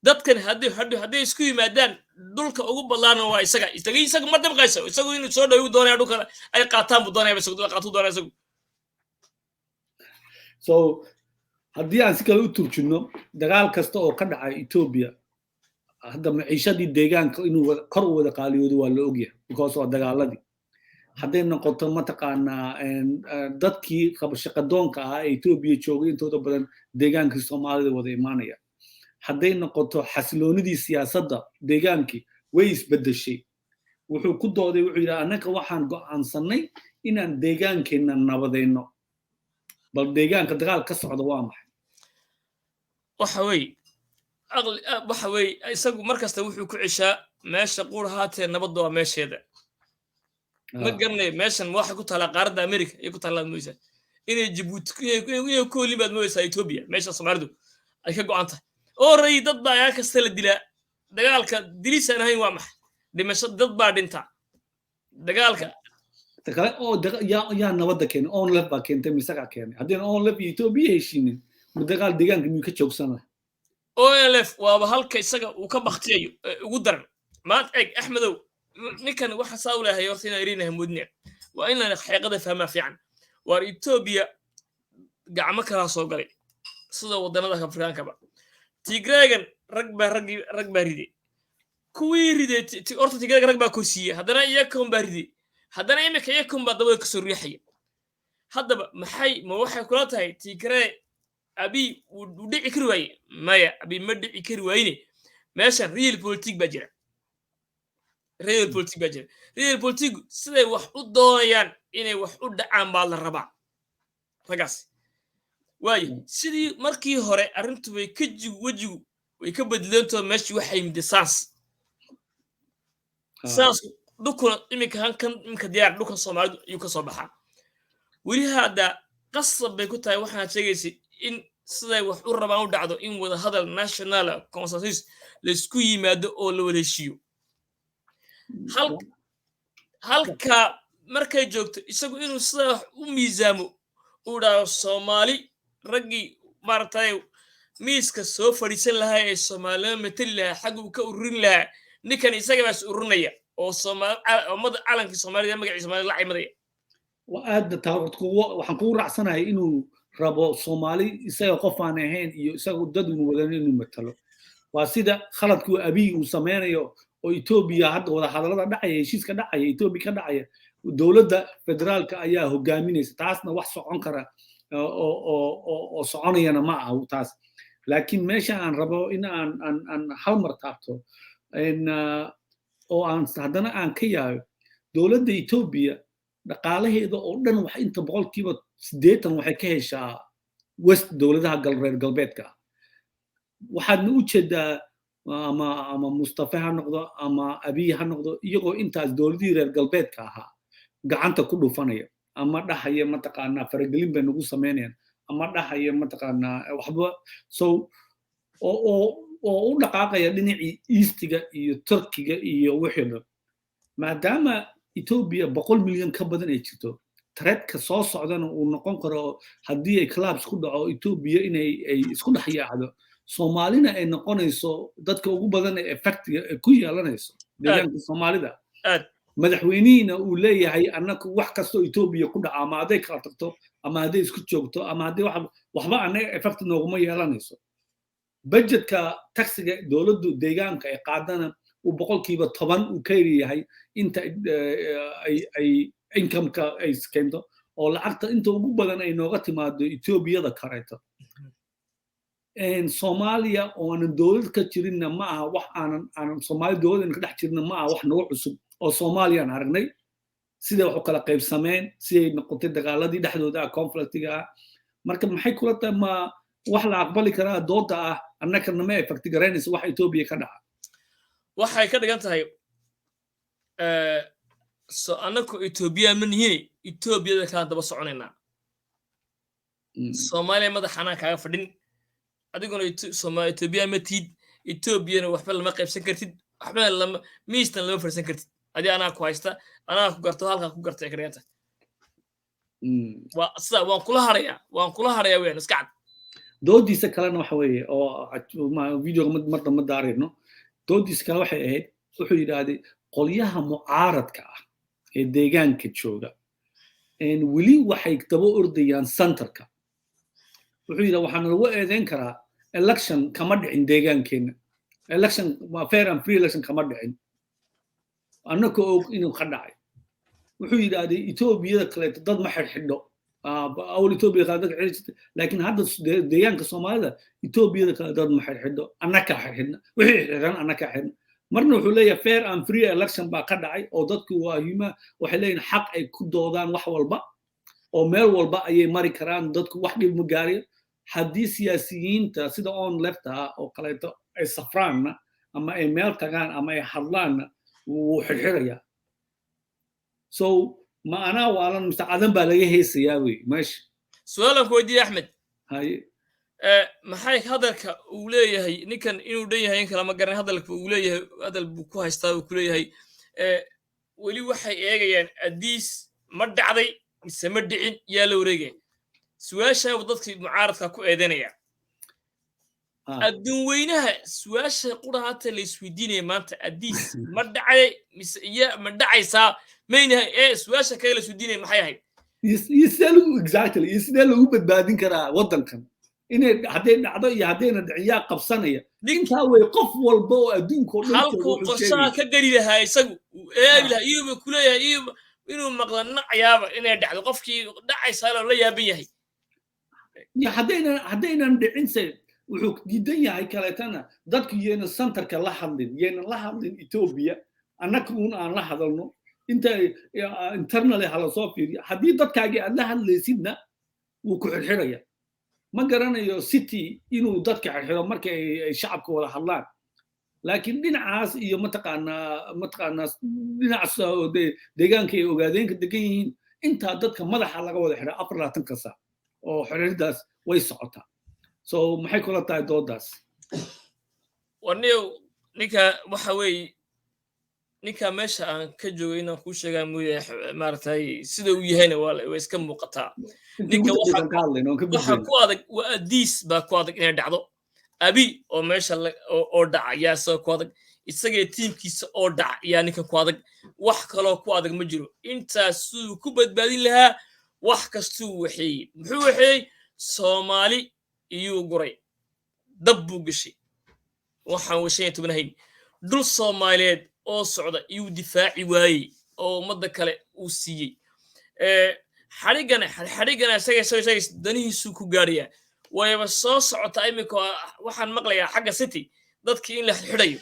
Speaker 2: Dadkan hadday isku yimaadaan dhulka ugu ballaarna waa isaga. Isaga ma damqayso isagu inuu soo dhawi doonaya, dhulka ay qaataan buu doonaya, isagu qaatuu doonaya isagu.
Speaker 1: So haddii aan si kale u turjinno, dagaal kasta oo ka dhacay Etoobiya hadda maciishadii deegaanka inuu kor u wada qaaliyoodo waa la ogyahay, because waa dagaaladii. Hadday noqoto mataqaanaa dadkii shaqadoonka ahaa ee Etoobiya joogay intooda badan deegaankii Soomaalida wada imaanaya. Hadday noqoto xasiloonidii siyaasadda deegaankii way isbeddeshay. Wuxuu ku dooday, wuxuu yidhi annaka waxaan go'aansannay inaan deegaankeenna nabadayno. Bal deegaanka dagaal ka socda waa maxay?
Speaker 2: Waxa weeye aqli, waxa weeye isagu mar kasta wuxuu ku ceshaa meesha qura haatee nabadda waa meesheeda. Ma garanayo meeshan waxay ku taallaa qaaradda America ayay ku taallaa moysaa inay Jabuuti inay ku holin baad moodaysaa Etoobiya meesha Soomaalidu ay ka go'an tahay already. Dad baa ayaa kasta la dilaa. Dagaalka dilisaan ahayn waa maxay? Dhimasho dad baa dhinta dagaalka.
Speaker 1: Kale oo yaa nabadda keenay? ONLF baa keentay misagaa keenay? Haddayna ONLF iyo Etoobiya heshiinin, ma dagaal deegaanka miyuu ka joogsan laha?
Speaker 2: ONLF waaba halka isaga uu ka baktiyayo ugu daran. Maanta eeg, Axmedow, ninkan waxa saa u leeyahay horta inaan erinahay moodina, waa in la xaqiiqada fahmaa fiican. Waar Etoobiya gacmo kalaa soo galay, sida waddanada Afrikaankaba. Tigreegan rag baa raggii rag baa riday, kuwii riday horta Tigreega rag baa korsiiyey, haddana iyakoon baa riday, haddana imika iyakoon baa dabada kasoo riixaya. Haddaba maxay ma waxay kula tahay Tigree Abiy wuu dhici kari waaye? Maya, Abiy ma dhici kari waayne. Meeshan real politic baa jira, real politic baa jira. Real politic siday wax u doonayaan inay wax u dhacaan baa la rabaa raggaas. Waayo, sidii markii hore arrintu way ka jigu wejigu way ka bedeleentoo meeshii waxay yimid saas saas dhulkuna iminka hankan iminka diyaar dhulkan Soomaalidu ayuu ka soo baxaa. Weli hadda qasab bay ku tahay waxaad sheegaysay in siday wax u rabaan u dhacdo, in wada hadal national consensus laysku yimaado oo la wada heshiiyo. Halka markay joogto isagu inuu sidaa wax u miisaamo, uu dhaho Soomaali raggii maaragtay miiska soo fadhiisan lahaa ee Soomaalida matali lahaa xagguu ka ururin lahaa. Ninkan isaga baa is ururinaya oo ummada calankii Soomaalida, magacii Soomaalida la caymadaya.
Speaker 1: Aadna taa waxaan kugu raacsanahay inuu rabo Soomaali isaga qof aan ahayn iyo isaga dad unu wadan inuu matalo. Waa sida khaladkuu Abiy uu sameynayo oo Etoobiya hadda wada hadallada dhacaya, heshiiska dhacaya, Etoobiya ka dhacaya, dowladda federaalka ayaa hogaaminaysa. Taasna wax socon kara oo soconayana ma aha taas. Laakiin meesha aan rabo in aan hal mar taabto oo aan haddana aan ka yaayo, dowladda Etoobiya dhaqaalaheeda oo dhan wax inta 80% waxay ka heshaa west, dowladaha reer galbeedka ah. Waxaadna u jeedaa ama Mustafa ha noqdo ama Abiy ha noqdo, iyagoo intaas dowladihii reer galbeedka ahaa gacanta ku dhufanaya ama dhahaya, mataqaanaa, faragelin bay nagu samaynayaan, ama dhahaya, mataqaanaa, waxba so oo u dhaqaaqaya dhinacii eastiga iyo Turkiga iyo wixii dhan. Maadaama Etoobiya 100 milyan ka badan ay jirto, threatka soo socdana uu noqon karo haddii ay collapse ku dhaco Etoobiya inay ay isku dhex yaacdo, Soomaalina ay noqonayso dadka ugu badan ee effectiga ay ku yeelanayso deegaanka Soomaalida, madaxweynihiina uu leeyahay annaku wax kastoo Etoobiya ku dhaca, ama hadday kala tagto ama hadday isku joogto ama hadday waxba annaga effect nooguma yeelanayso, budgetka taxiga dowladdu deegaanka ay qaadana uu 10% uu ka yahay inta ay incomeka ay keento, oo lacagta inta ugu badan ay nooga timaado Etoobiyada kareeto. Soomaaliya oo aanan dowlad ka jirinna ma aha wax aanan Soomaali dowladan ka dhex jirna ma aha wax nagu cusub, oo Soomaaliyaan aragnay siday wax u kala qaybsameen, siday noqotay dagaaladii dhexdooda ah, conflictiga ah. Marka maxay kula tahay? Ma wax la aqbali karaa dooda ah annaka nama effect garaynaysa wax Etoobiya ka dhaca?
Speaker 2: Waxay ka dhigan tahay so annaku Etoobiya ma nihine, Etoobiyada kalaan daba soconaynaa. Soomaaliya madax anaa kaaga fadhin, adiguna Etoobiya ma tiid, Etoobiyana waxba lama qaybsan kartid, waxba lama miistan lama fadhiisan kartid. Adi anaa ku haysta, anaa ku garto, halkaa ku garta ay ka dhigan tahay. Waa sida waan kula harayaa, waan kula harayaa weyaan, iska cad.
Speaker 1: Doodiisa kalena waxa weeye oo videoga mar dambe daarayno, doodiisa kale waxay ahayd, wuxuu yidhaahday qolyaha mucaaradka ah ee deegaanka jooga weli waxay daba ordayaan centerka. Wuxuu yidhaha waxaana lagu eedeyn karaa election kama dhicin deegaankeenna, election fair and free election kama dhicin, annaka og inuu ka dhacay. Wuxuu yidhaahday Etoobiyada kaleeto dad ma xidhxidho, awal Etoobiya kale dadka xidhi jirtay, laakiin hadda deegaanka Soomaalida Etoobiyada kale dad ma xidhxidho, annakaa xidhxidhna, wixii xidhan annakaa xidhna. Marna wuxuu leeyahay fair and free election baa ka dhacay oo dadku waa huma waxay leeyihin xaq ay ku doodaan wax walba oo meel walba ayay mari karaan, dadku wax dhib ma gaarayo. Haddii siyaasiyiinta sida ONLF ah oo kaleeto ay safraanna ama ay meel tagaan ama ay hadlaanna, wuu xidhxidhayaa. So ma anaa waalan mise cadan baa laga heesayaa wey meesha?
Speaker 2: Su-aalan ku weydiiye, Axmed.
Speaker 1: Haye.
Speaker 2: Maxay hadalka uu leeyahay ninkan inuu dhan yahay in kale ma garan. Hadalka uu leeyahay hadal buu ku haystaa, uu ku leeyahay weli waxay eegayaan Adiis ma dhacday mise ma dhicin, yaa la wareegaya? Su-aashaaba dadkii mucaaradka ku eedeynaya. Adduun weynaha su-aasha qura hata la isweydiinaya maanta, Addis ma dhacay mise iya ma dhacaysaa maynahay? Ee su-aasha kale la isweydiinaya maxay ahayd?
Speaker 1: Iyo sidee lagu, exactly, iyo sidee lagu badbaadin karaa waddankan inay hadday dhacdo iyo haddayna dhicin, yaa qabsanaya? Intaa wey qof walba oo adduunka oo dhan
Speaker 2: halkuu qorshaha ka geli lahaa, isagu uu eegi lahaa, iyuuba kuleeyahay iyuba inuu maqla nacayaaba inay dhacdo, qofkii dhacaysaa loo la yaaban yahay.
Speaker 1: Iyo haddaynan dhicinse wuxuu diidan yahay kaleetana dadku yaynan centerka la hadlin, yaynan la hadlin Ethiopia, annaga uun aan la hadalno, inta internally hala soo fiiriyo. Haddii dadkaagii aad la hadlaysidna, wuu ku xirxiraya. Ma garanayo City inuu dadka xirxiro marka ay shacabka wada hadlaan, laakiin dhinacaas iyo mataqaanaa dhinacaas deegaanka ay Ogaadeenka degan yihiin, intaa dadka madaxa laga wada xiraa 24-ka saac oo xiriirdaas way socotaa. So maxay kula tahay doodaas?
Speaker 2: Warniyow, ninka waxa weeye, ninka meesha aan ka joogay inaan kuu sheegaa mooye, maaragtay, sida uu yahayna waa iska muuqataa. Ninka waxa ku adag waa Addis baa ku adag inay dhacdo. Abi oo meesha oo dhaca yaa isaga ku adag, isagee tiimkiisa oo dhaca yaa ninkan ku adag. Wax kaloo ku adag ma jiro. Intaas siduu ku badbaadin lahaa wax kastuu waxeeyey. Muxuu waxeeyey? Soomaali iyuu guray, dab buu gashay. Waxaan 15 hayn dhul Soomaaliyeed oo socda iyuu difaaci waayey oo ummadda kale uu siiyey. Xadhigana xadhigana isaga danihiisuu ku gaadhayaa. Wayba soo socotaa iminka, waxaan maqlayaa xagga City dadkii in la xidhayo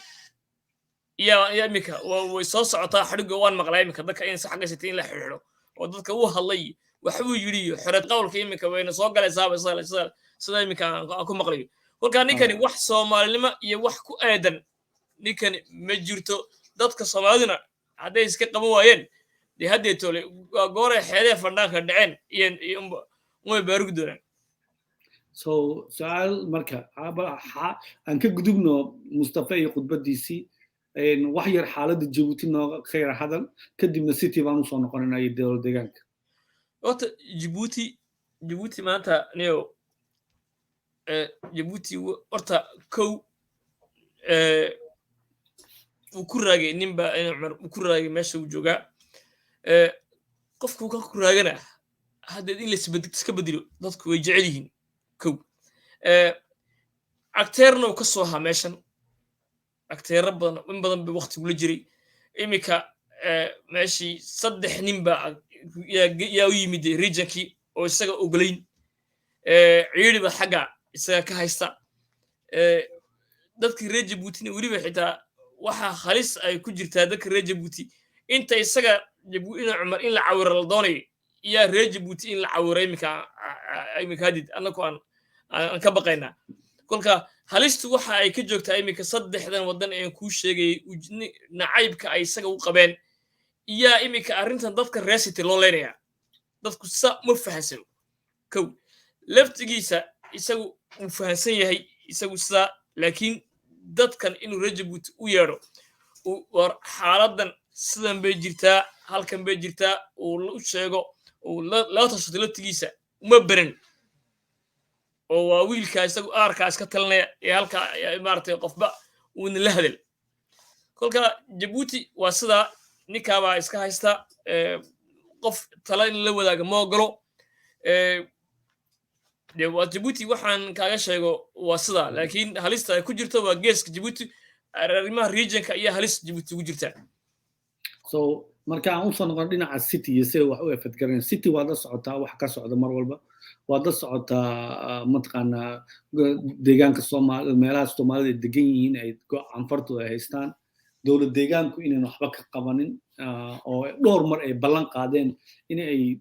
Speaker 2: iya iminka way soo socotaa. Xadhigga waan maqlaa iminka, dadka in xagga City in la xidho oo dadka uu hadlay, waxbuu yidhi iyo xoreed qowlka iminka wayna soo galaysaaba, sida iminka aan ku maqlayo. Kolkaa ninkani wax Soomaalinimo iyo wax ku aadan ninkani ma jirto. Dadka Soomaaliduna hadday iska qaban waayeen dee haddee tole waa gooray xeedee fandhaanka dhaceen iyo umay baarugi doonaan.
Speaker 1: So su-aal marka aan ka gudubno Mustafa iyo khudbadiisii, wax yar xaaladda Jabuuti nooga khayr hadal, kadibna City baan usoo noqonayna iyo dowlad deegaanka.
Speaker 2: Horta Jabuuti maanta niyo, Jabuuti horta kow wuu ku raagay ninba Cumar, wuu ku raagay meesha uu joogaa. Qofku ka ku raagana haddeed in laiska bedelo dadku way jecel yihiin. Kow acteerna uu ka soo ahaa meeshan, acteero badan in badan bay waktigula jiray. Iminka meeshii saddex nin baa yaa u yimid regionkii oo isaga ogolayn, ciidi ba xagga isaga ka haysta. Dadkii reer Jabuutina weliba xitaa waxaa halis ay ku jirtaa dadka reer Jabuuti inta isaga ina Cumar in la cawiro la doonayo, iyaa reer Jabuuti in la cawiro iminka hadid annagu aan ka baqaynaa. Kolka halistu waxa ay ka joogtaa iminka saddexdan waddan ee kuu sheegayay nacaybka ay isaga u qabeen, iyaa iminka arrintan dadka reer City loo leynayaa. Dadku sa ma fahansano. Kow laftigiisa isagu uu fahansan yahay isagu sidaa, laakiin dadkan inuu reer Jabuuti u yeedho, war xaaladdan sidan bay jirtaa, halkan bay jirtaa, uu u sheego, uu la tashato laftigiisa uma beran, oo waa wiilka isagu aarkaa iska talinaya ee halka maaragtay qofba uuna la hadal. Kolka Jabuuti waa sidaa, ninkaabaa iska haysta, qof tala in la wadaaga ma ogolo. De waa Jabuuti waxaan kaaga sheego waa sidaa, laakiin halista ay ku jirto waa geeska Jabuuti, arrimaha regionka iyo halis Jabuuti ugu jirtaa.
Speaker 1: So marka aan usoo noqon dhinaca City iyo siday wax u effect-garayn City, waad la socotaa wax ka socda mar walba, waad la socotaa mataqaanaa deegaanka Soomaali, meelaha Soomaalida ay degan yihiin ay Canfartu ay haystaan, dowlad deegaanku inayn waxba ka qabanin oo dhowr mar ay ballan qaadeen in ay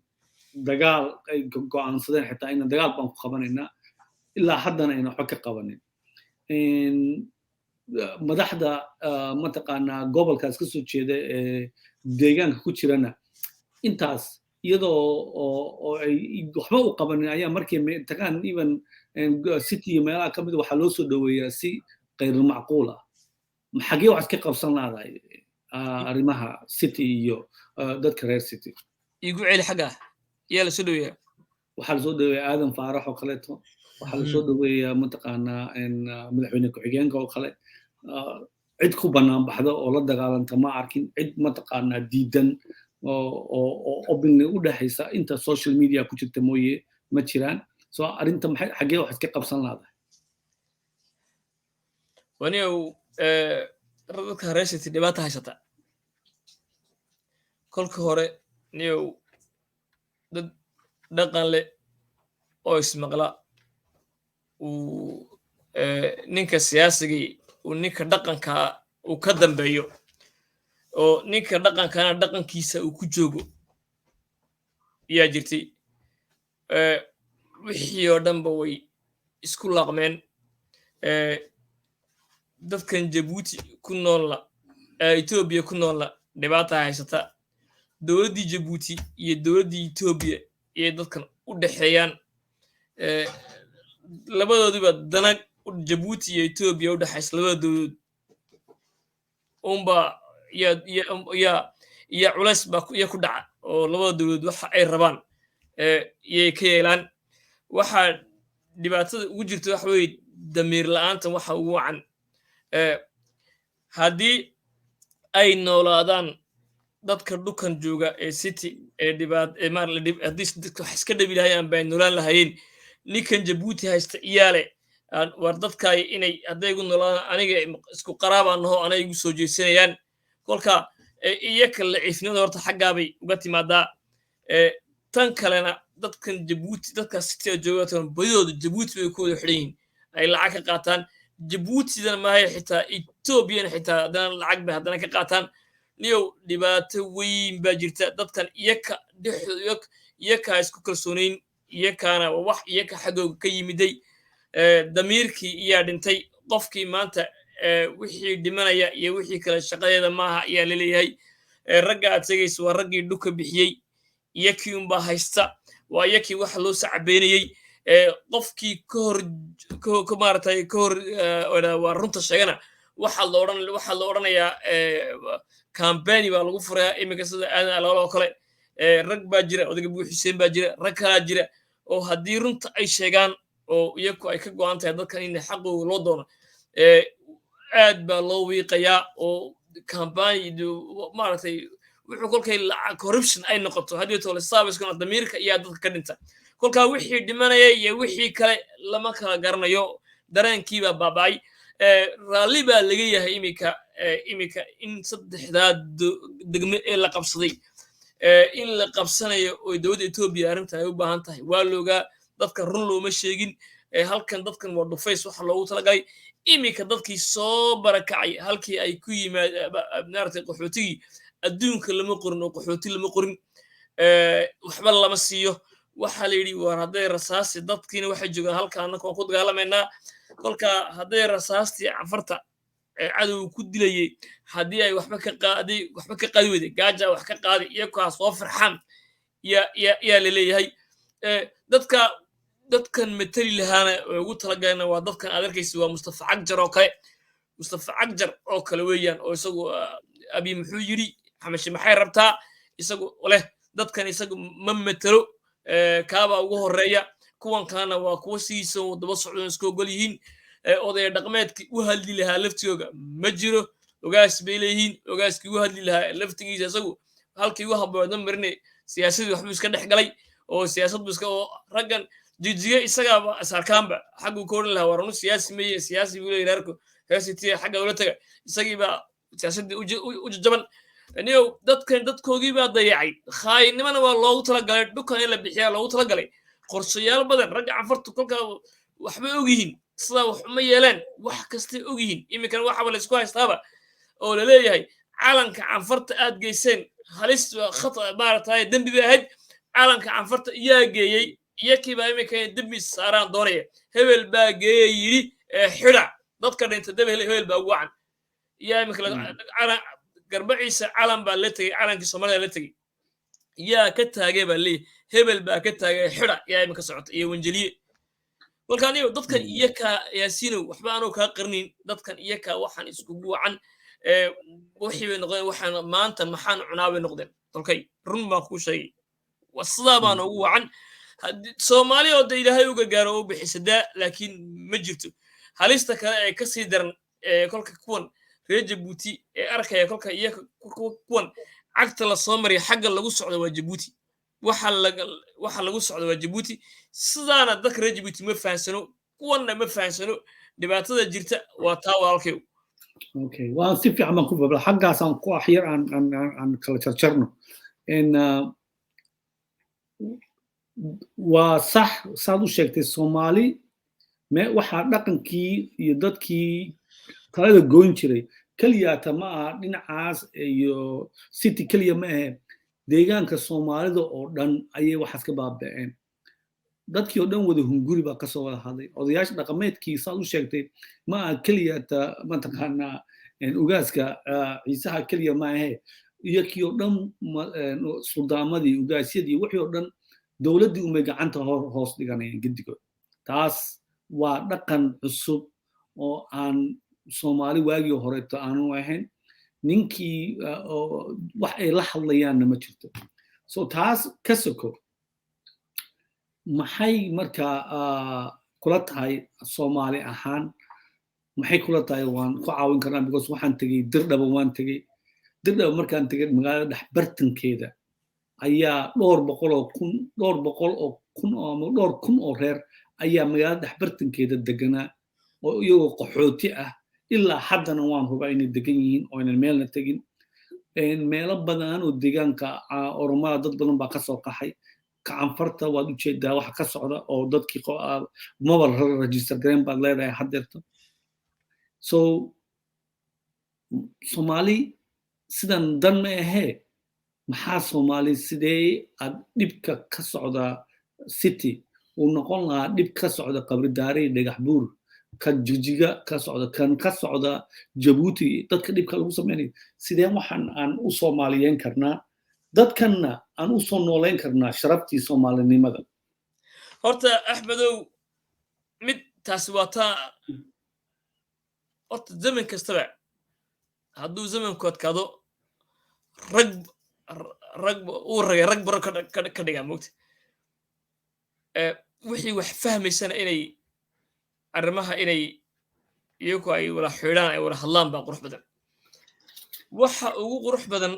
Speaker 1: dagaal ay go'aansadeen, xitaa ina dagaal baan ku qabanaynaa, ilaa haddana ayna waxba ka qabanin. Madaxda mataqaanaa gobolkaas ka soo jeeda ee deegaanka ku jirana intaas iyadoo oo ay waxba u qabanin ayaa markay tagaan even City iyo meelaha ka mid waxaa loo soo dhoweeyaa si qayr macquul ah. Xagee wax iska qabsan laadahay arrimaha City iyo dadka reer City?
Speaker 2: Igu celi, xagga yaa la soo dhoweeyaa?
Speaker 1: Waxaa lasoo dhoweeyaa Aadan Faarax oo kaleeto. Waxaa lasoo dhoweeyaa, mataqaanaa, madaxweyne ku-xigeenka oo kale. Cid ku bannaan baxda oo la dagaalanta ma arkin. Cid, mataqaanaa, diidan oo openly u dhexaysa inta social media ku jirta mooye ma jiraan. So arrinta maxay, xaggee wax iska qabsan laadahay?
Speaker 2: Waniyow, dadka reer City dhibaata haysata. Kolka hore, niyow, dad dhaqan leh oo ismaqla uu ninka siyaasigii uu ninka dhaqankaa uu ka dambeeyo, oo ninka dhaqankana dhaqankiisa uu ku joogo yaa jirtay. Wixii oo dhanba way isku laaqmeen. Dadkan Jabuuti ku noolna, Etoobiya ku noolna, dhibaata haysata. Dowladdii Jabuuti iyo dowladdii Etoobiya iyo dadkan u dhexeeyaan, labadoodiba dana Jabuuti iyo Etoobiya u dhexaysa, labada dowladood unba yaa culays baa iya ku dhaca, oo labada dowladood waxa ay rabaan yay ka yeelaan. Waxaa dhibaatada ugu jirta waxa weeye damiir la'aanta. Waxa ugu wacan, haddii ay noolaadaan dadka dhukan jooga ee City ee dhibaat ee maar haddii dadka wax iska dhabi lahayaan bay noolaan lahayeen. Ninkan Jabuuti haysta iyaale war dadkaay inay hadday igu noolaadaan, aniga isku qaraabaan naho, anay igu soo jeesanayaan. Kolka iyaka laciifnimada horta xaggaabay uga timaadaa. Tan kalena, dadkan Jabuuti, dadka City jooga badidooda Jabuuti bay ku wada xidhan yihiin, ay lacag ka qaataan. Jabuutidana maahay, xitaa Etoobiyana xitaa haddana lacag bay haddana ka qaataan. Niyow, dhibaato weyn baa jirta. Dadkan iyaka dhexdooda iyakaa isku kalsoonayn, iyakaana waa wax iyaka xaggooga ka yimiday. Damiirkii iyaa dhintay. Qofkii maanta wixii dhimanaya iyo wixii kale shaqadeeda maaha ayaa laleeyahay. Ragga aad sheegaysa waa raggii dhuka bixiyey, iyakii unbaa haysta, waa iyakii waxa loo sacabeynayey. Qofkii ka hor ka maaragtay ka hor waa runta sheegana, waxaa la odhanayaa campaign baa lagu furayaa iminka, sida Aadan Alaalo oo kale. Rag baa jira, odayga Buu Xuseen baa jira, rag kalaa jira oo haddii runta ay sheegaan oo iyaku ay ka go'an tahay dadkan in xaqooga loo doono, aad baa loo wiiqayaa oo campaign maaragtay wuxuu kolkay lacag corruption ay noqoto haddii tole servicekuna damiirka iyaa dadka ka dhinta. Kolkaa wixii dhimanaya iyo wixii kale lama kala garanayo, dareenkiibaa baaba'ay. Raalli baa laga yahay iminka in saddexdaa degme ee la qabsaday in la qabsanayo oo dowladda Etoobiya arrinta ay u baahan tahay waa loogaa. Dadka run looma sheegin. Halkan dadkan waa dhufays waxa loogu talagalay. Iminka dadkii soo barakacay halkii ay ku yimaad maaragtay qaxootigii adduunka lama qorin oo qaxooti lama qorin, waxba lama siiyo. Waxaa la yidhi war hadday rasaasti dadkiina waxay joogaan halka, annaka waan ku dagaalamaynaa. Kolka hadday rasaastii Canfarta cadowga ku dilayay haddii ay waxba ka qaadi, waxba ka qaadi weyday, gaaja wax ka qaadi, iyakaa soo farxaan yaa laleeyahay. Dadka dadkan mateli lahaana oo ugu talagalena waa dadkan aad arkaysa, waa Mustafa Cagjar oo kale, Mustafa Cagjar oo kale weeyaan, oo isagu Abi muxuu yidhi, Xamashi maxay rabtaa, isagu leh. Dadkan isagu ma matelo, kaabaa ugu horeeya. Kuwan kalena waa kuwa sidiisa daba socdon iska ogol yihiin. Odaya dhaqameedkii u hadli lahaa laftigooga ma jiro. Ogaas bay leeyihiin, ogaaskii u hadli lahaa laftigiisa isagu halkii u habboonaa marine, siyaasadii waxbuu iska dhex galay oo siyaasad buu iska oo raggan Jijige isagaaba isarkaanba xagguu ka odhan lahaa waranu siyaasi meye, siyaasi buu leeyahay reerku reer xagga ula taga, isagiibaa siyaasaddii u jajaban. Niyow, dadkan dadkoogii baa dayacay. Khaayinimana waa loogu talagalay, dhukan in la bixiyaa loogu talagalay. Qorshayaal badan ragga Canfartu kolkaa waxbay ogyihiin, sidaa wax uma yeeleen, wax kastay ogyihiin. Iminkana waxaba la isku haystaaba oo laleeyahay calanka Canfarta aad geyseen halis khata maaragtay dembi bay ahayd. Calanka Canfarta iyaa geeyey, iyakiibaa iminka inay dembi saaraan doonaya. Hebel baa geeyey yidhi xidha dadka dhinta debe, hebel baa ugu wacan. Iyaa iminka Garbaciisa calan baa la tegey, calankii Soomaalida la tegey, yaa ka taagay baa leeyahy, hebel baa ka taagay, xidha yaa iminka socota iyo wanjeliye. Kolka anigo dadkan iyakaa, Yaasiinow, waxba anoo kaa qarnin, dadkan iyakaa waxaan iskugu wacan. Wixii bay noqdeen, waxaan maanta maxaan cunaa bay noqdeen. Tolkay, run baan kuu sheegay, sidaa baan ugu wacan. Soomaali oo de Ilaahay u gargaaro oo u bixisa daa, laakiin ma jirto. Halista kale ee kasii daran ee kolka kuwan reer Jabuuti ee arkaya, kolka iyaga kuwan cagta la soo mariya, xagga lagu socdo waa Jabuuti. Waxa lagu socdo waa Jabuuti. Sidaana dadka reer Jabuuti ma fahansano, kuwanna ma fahansano. Dhibaatada jirta waa taa, walaalkayo.
Speaker 1: Okay, waa si fiican baan ku babla xaggaasaan ku axyar aan kala jarjarno. Waa sax saad u sheegtay, Soomaali me waxaa dhaqankii iyo dadkii talada goyn jiray keliyaata ma aha dhinacaas iyo City keliya ma ahe. Deegaanka Soomaalida oo dhan ayay waxaas ka baaba'een. Dadkii oo dhan wada hunguri baa kasoo wada hadlay. Odayaasha dhaqameedkii, saad u sheegtay, ma aha keliyata mataqaanaa ugaaska Ciisaha keliya ma ahe, iyo kii oo dhan, suldaamadii, ugaasyadii, wixii oo dhan dowladdii umay gacanta hoos dhiganayeen gedigood. Taas waa dhaqan cusub oo aan Soomaali waagii horeeto aanu ahayn. Ninkii wax ay la hadlayaanna ma jirto. So taas ka soko, maxay marka kula tahay Soomaali ahaan? Maxay kula tahay waan ku caawin karnaa? Because waxaan tegey Dirdhaba, waan tegey Dirdhaba. Markaan tegey magaalada dhex bartankeeda ayaa dhowr boqol oo kun, dhowr boqol oo kun ama dhowr kun oo reer ayaa magaalada dhex bartankeeda deganaa oo iyagoo qaxooti ah. Ilaa haddana waan hubaa inay degan yihiin oo aynan meelna tegin. Meelo badan oo deegaanka Oromada dad badan baa kasoo qaxay. Kacanfarta waad ujeedaa waxa ka socda oo dadkii maba register gareyn baad leedahay haddeerto. So Soomaali sidan dan ma ahee. Maxaa Soomaali, sidee aad dhibka ka socda City uu noqon lahaa dhib ka socda Qabridaare, Dhagax Buur, ka Jigjiga ka socda, kan ka socda Jabuuti, dadka dhibka lagu sameynayo, sideen waxaan aan u soomaaliyeyn karnaa, dadkanna aan u soo nooleyn karnaa sharaftii Soomaalinimada?
Speaker 2: Horta Axmedow, mid taasi waa taa. Horta zaman kastaba hadduu zamanku adkaado, rag rag uu ragay, rag baro ka dhigaa mogta. Wixii wax fahmaysana inay arrimaha inay iyagu ay wada xidhaan, ay wada hadlaan baa qurux badan. Waxa ugu qurux badan,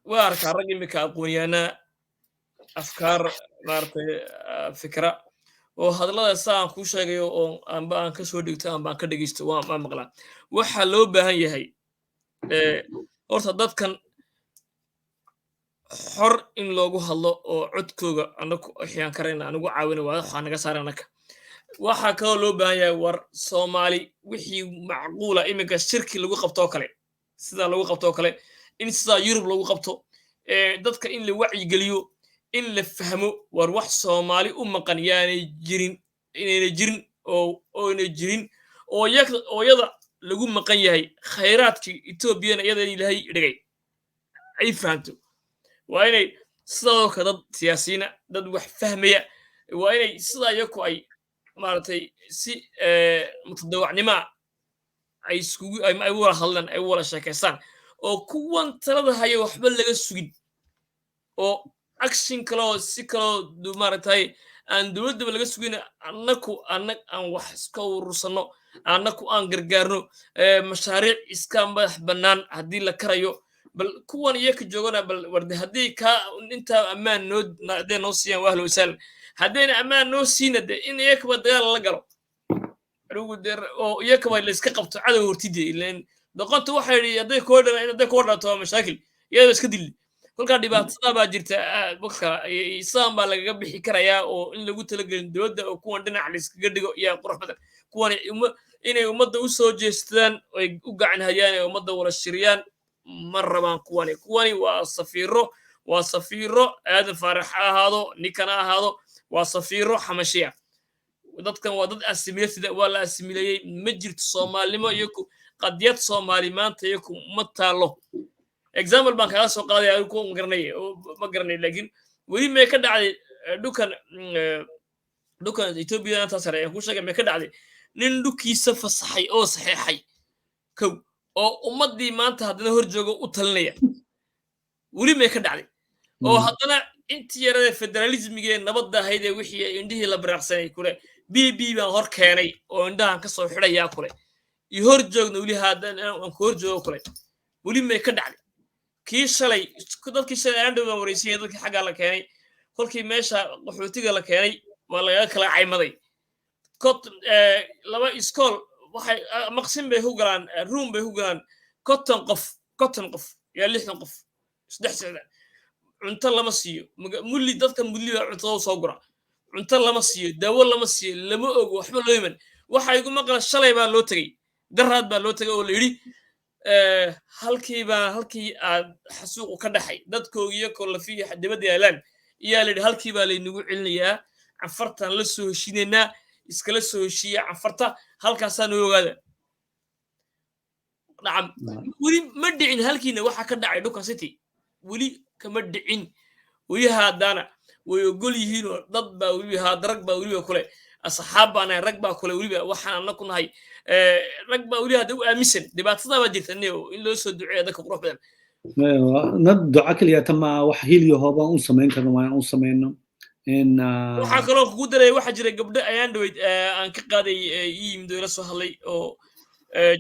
Speaker 2: waa arkaa rag imika aqoonyahanaa, afkaar maaragtay, fikra oo hadallada saa aan kuu sheegayo oo amba aan ka soo dhigto amba aan ka dhegeysto, waan maqlaa. Waxaa loo baahan yahay horta dadkan xor in loogu hadlo oo codkooga anaku xiyaan karayna anigu caawina, waa waxaa naga saara anaka. Waxaa kaloo loo baahan yahay, war Soomaali wixii macquula iminka shirki lagu qabtoo kale, sidaa lagu qabtoo kale, in sidaa Yurub lagu qabto, dadka in la wacyigeliyo, in la fahmo war wax Soomaali u maqan yaanay jirin, inayna jirin oo oonay jirin oo iyada lagu maqan yahay. Khayraadkii Etoobiyana iyada Ilaahay dhigay ay fahanto. Waa inay sidoo kale dad siyaasiyiina, dad wax fahmaya, waa inay sidaa iyaku ay maaragtay si mutadawacnimoa ay iskugu ay wada hadlaan, ay wada sheekaystaan, oo kuwan talada haya waxba laga sugin, oo action kaloo si kaloo maaragtay aan dowladdaba laga sugin. Annaku annag aan wax iska urursanno, annaku aan gargaarno, mashaariic iska madax bannaan haddii la karayo. Bal kuwan iyaka joogana, bal warde haddii kaa intaa ammaan noo hadday noo siiyaan, waa ahla wasahlan. Haddayna ammaan noo siina, de in iyakaba dagaal lala galo anigu de oo iyakaba la iska qabto cadow hortide. Ileen doqonta waxay yidhi hadday koo dhalato waa mashaakil, iyadaba iska dilli. Kolkaa dhibaatada baa jirta. Marka isaan baa lagaga bixi karayaa oo in lagu talagelin dowladda oo kuwan dhinac la iskaga dhigo yaa qurux badan. Kuwan inay ummadda u soo jeestaan, ay u gacan hayaan, ee ummadda wada shiriyaan ma rabaan kuwani. Kuwani waa safiiro, waa safiiro. Aadan Faarax ha ahaado, ninkan ha ahaado, waa safiiro Xamashiya. Dadkan waa dad assimilated, waa la assimileeyey. Ma jirto Soomaalinimo iyaku, qadiyad Soomaali maanta iyaku ma taalo. Example baan kaga soo qaadaya, adigu ma garanay, ma garanay, laakiin weli may ka dhacday dhulkan, dhulkan Ethiopia intaa sare aan ku sheegay, may ka dhacday nin dhulkiisa fasaxay oo saxeexay kow oo ummaddii maanta haddana hor jooga u talinaya? Weli may ka dhacday oo haddana Intii yarada federalismigee nabadda ahayd ee wixii indhihii la baraaqsanay kule b b baan hor keenay oo indhahan ka soo xidhayaa kule iyo hor joogna weli, haddaan aan ku hor joogo kule, weli may ka dhacday. Kii shalay, dadkii shalay aan dhow baan wareysanyay, dadkii xaggaa la keenay, kolkii meesha qaxootiga la keenay waa lagaga kala caymaday. Kot laba iskool waxay maqsin bay ku galaan, room bay ku galaan 50 qof, 50 qof yaa 60 qof isdhex socda. Cunto lama siiyo, mulli dadka mulli baa cuntada soo gura. Cunto lama siiyo, daawo lama siiyo, lama ogo, waxba loo iman. Waxa igu maqla shalay baa loo tegey, daraad baa loo tegay oo la yidhi halkii baa halkii aad xasuuqu ka dhaxay, dadkoogiyo kolafiya dibadda yaalaan iyaa la yidhi, halkii baa laynagu celinayaa, Canfartaan la soo heshiinaynaa, iskala soo heshiiya Canfarta, halkaasaa noo ogaada. Nacam, weli ma dhicin halkiina waxa ka dhacay dhulkan City weli kama dhicin. Weli haddana way ogol yihiinoo dad baa weliba haad, rag baa weliba kule asxaab baa nahay, rag baa kule weliba waxaan anna ku nahay, rag baa weli hadda u aaminsan. Dhibaatada baa jirta neo in loo soo duceeya dadka qurux badan.
Speaker 1: Nad duca keliya tama wax hiliyo hoobaan u samayn karno waa in u samayno in
Speaker 2: Waxaa kaloo kugu daraya, waxaa jira gabdho ayaan dhaweyd aan ka qaaday ii yimid oo ila soo hadlay oo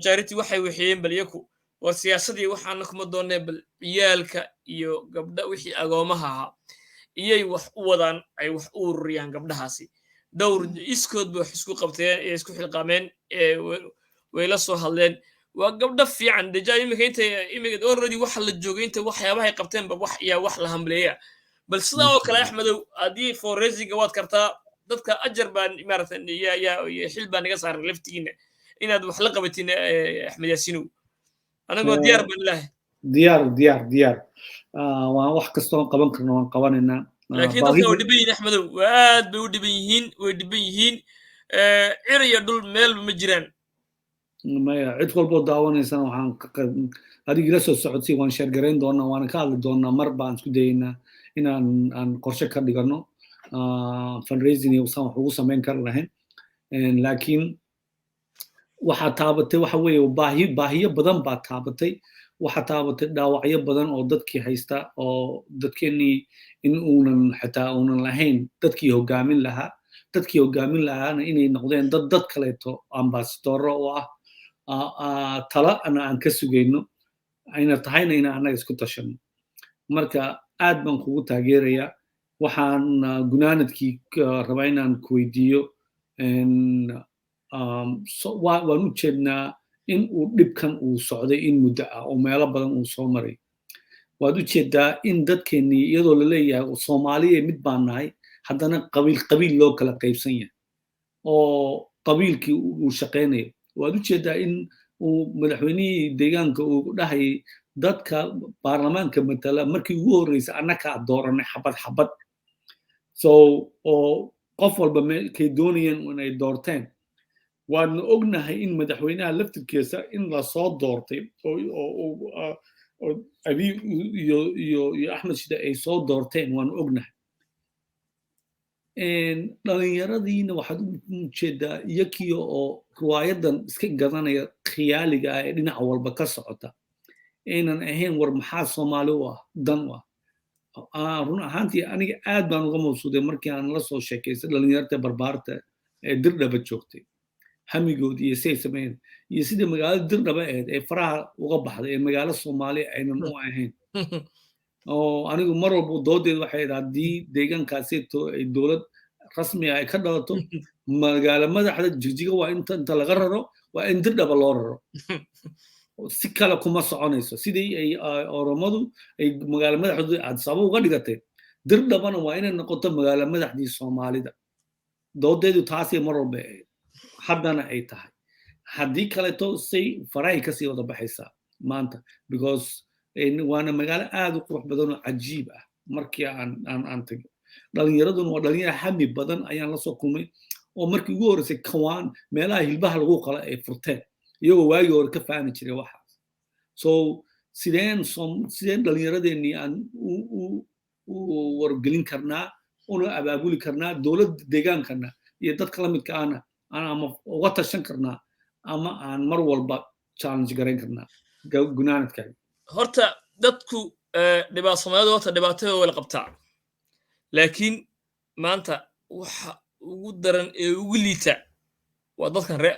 Speaker 2: charity waxay wixiyeen, bal iyaku war siyaasadii waxaana kuma doonee, bal ciyaalka iyo gabdha wixii agoomaha ahaa iyay wax u wadaan, ay wax u ururiyaan. Gabdhahaasi dhowr iskood bay wax isku qabteen ee isku xilqaameen, way la soo hadleen. Waa gabdho fiican deja. Imika inta imika already waxa la joogay inta waxyaabahay qabteenba wax yaa wax la hambleeya. Bal sidaa oo kale, Axmedow, haddii fundraisinga waad kartaa, dadka ajar baa maarata yaa xil baa naga saaran laftigiina inaad wax la qabatiin. Axmed Yaasinow, anagoo diyaar baan ilaahay.
Speaker 1: Diyaar, diyaar, diyaar. Waan wax kastoon qaban karno waan qabanaynaa.
Speaker 2: Laakiin dadka way dhiban yihiin, Axmedow, waa aad bay u dhiban yihiin, way dhiban yihiin, cir iyo dhul meelba ma jiraan.
Speaker 1: Maya, cid walboo daawanaysana waxaan ka qayb adiga ila soo socodsay, waan share garayn doonaa, waana ka hadli doonaa. Mar baan isku dayaynaa inaan aan qorshe ka dhigano fundraising iyo saan wax ugu samayn kari lahayn. Laakiin waxaa taabatay waxa weeye baahi, baahiyo badan baa taabatay. Waxaa taabatay dhaawacyo badan oo dadkii haysta, oo dadkeenii in uunan xitaa uunan lahayn dadkii hogaamin lahaa, dadkii hogaamin lahaana inay noqdeen dad kaleeto ambasadoro oo ah, tala ana aan ka sugayno, ayna tahayna inaan annaga isku tashano. Marka aad baan kugu taageerayaa. Waxaan gunaanadkii rabaa inaan ku weydiiyo, waan u jeednaa in uu dhibkan uu socday in muddo ah oo meelo badan uu soo maray. Waad u jeedaa in dadkeennii, iyadoo la leeyahay Soomaaliya mid baan nahay, haddana qabiil qabiil loo kala qaybsan yahay oo qabiilkii uu shaqaynayo. Waad u jeedaa in uu madaxweynihii deegaanka uu dhahayay dadka baarlamaanka matala markii ugu horreysay annakaa dooranay xabad xabad, so oo qof walba kay doonayeen inay doorteen. Waadna ognahay in madaxweynaha laftirkiisa in lasoo doortay oo Abiy iyo Axmed Shide ay soo doorteen, waanu ognahay. Dhalinyaradiina waxaad u jeedaa iyakiyo oo riwaayadan iska gadanaya khiyaaliga ah ee dhinaca walba ka socota, aynan ahayn war maxaa Soomaali u ah dan u ah. Run ahaantii aniga aad baan uga mabsuuday markii aan la soo sheekaystay dhalinyarta barbaarta ee Dirdhaba joogtay, hamigoodii iyo siay sameeyeen iyo sidii magaalada Dirdhaba ahayd ee faraha uga baxday ee magaalo Soomaali aynan u ahayn. Oo anigu mar walba doodeed waxay ahayd haddii deegaankaasito ay dowlad rasmi ah ay ka dhalato, magaalo madaxda Jigjiga waa inta laga raro, waa in Dirdhaba loo raro, si kale kuma soconayso. Sidii ay Oromadu ay magaalo madaxdooda Addis Ababa uga dhigatay, Dirdhabana waa inay noqoto magaalo madaxdii Soomaalida. Doodeedu taasay mar walba ahayd, haddana ay tahay. Haddii kaleeto say farahay kasii wada baxaysaa maanta, because waana magaalo aad u qurux badan oo cajiib ah. Markii aan tago, dhalinyaraduna waa dhalinyaro hami badan ayaan la soo kulmay, oo markii ugu horreysay kawaan meelaha hilbaha lagu qala ay furteen, iyagoo waagii hore ka fahmi jiray waxaas. So sideen dhalinyaradeenii aan u wargelin karnaa, una abaabuli karnaa, dowladda deegaankana iyo dadka la midka ahna aan ama uga tashan karnaa ama aan mar walba challenge garayn karnaa? Gunaanadkaaga.
Speaker 2: Horta dadku Soomaalidu horta dhibaatada way la qabtaa. Laakiin maanta waxa ugu daran ee ugu liita waa dadkan ree,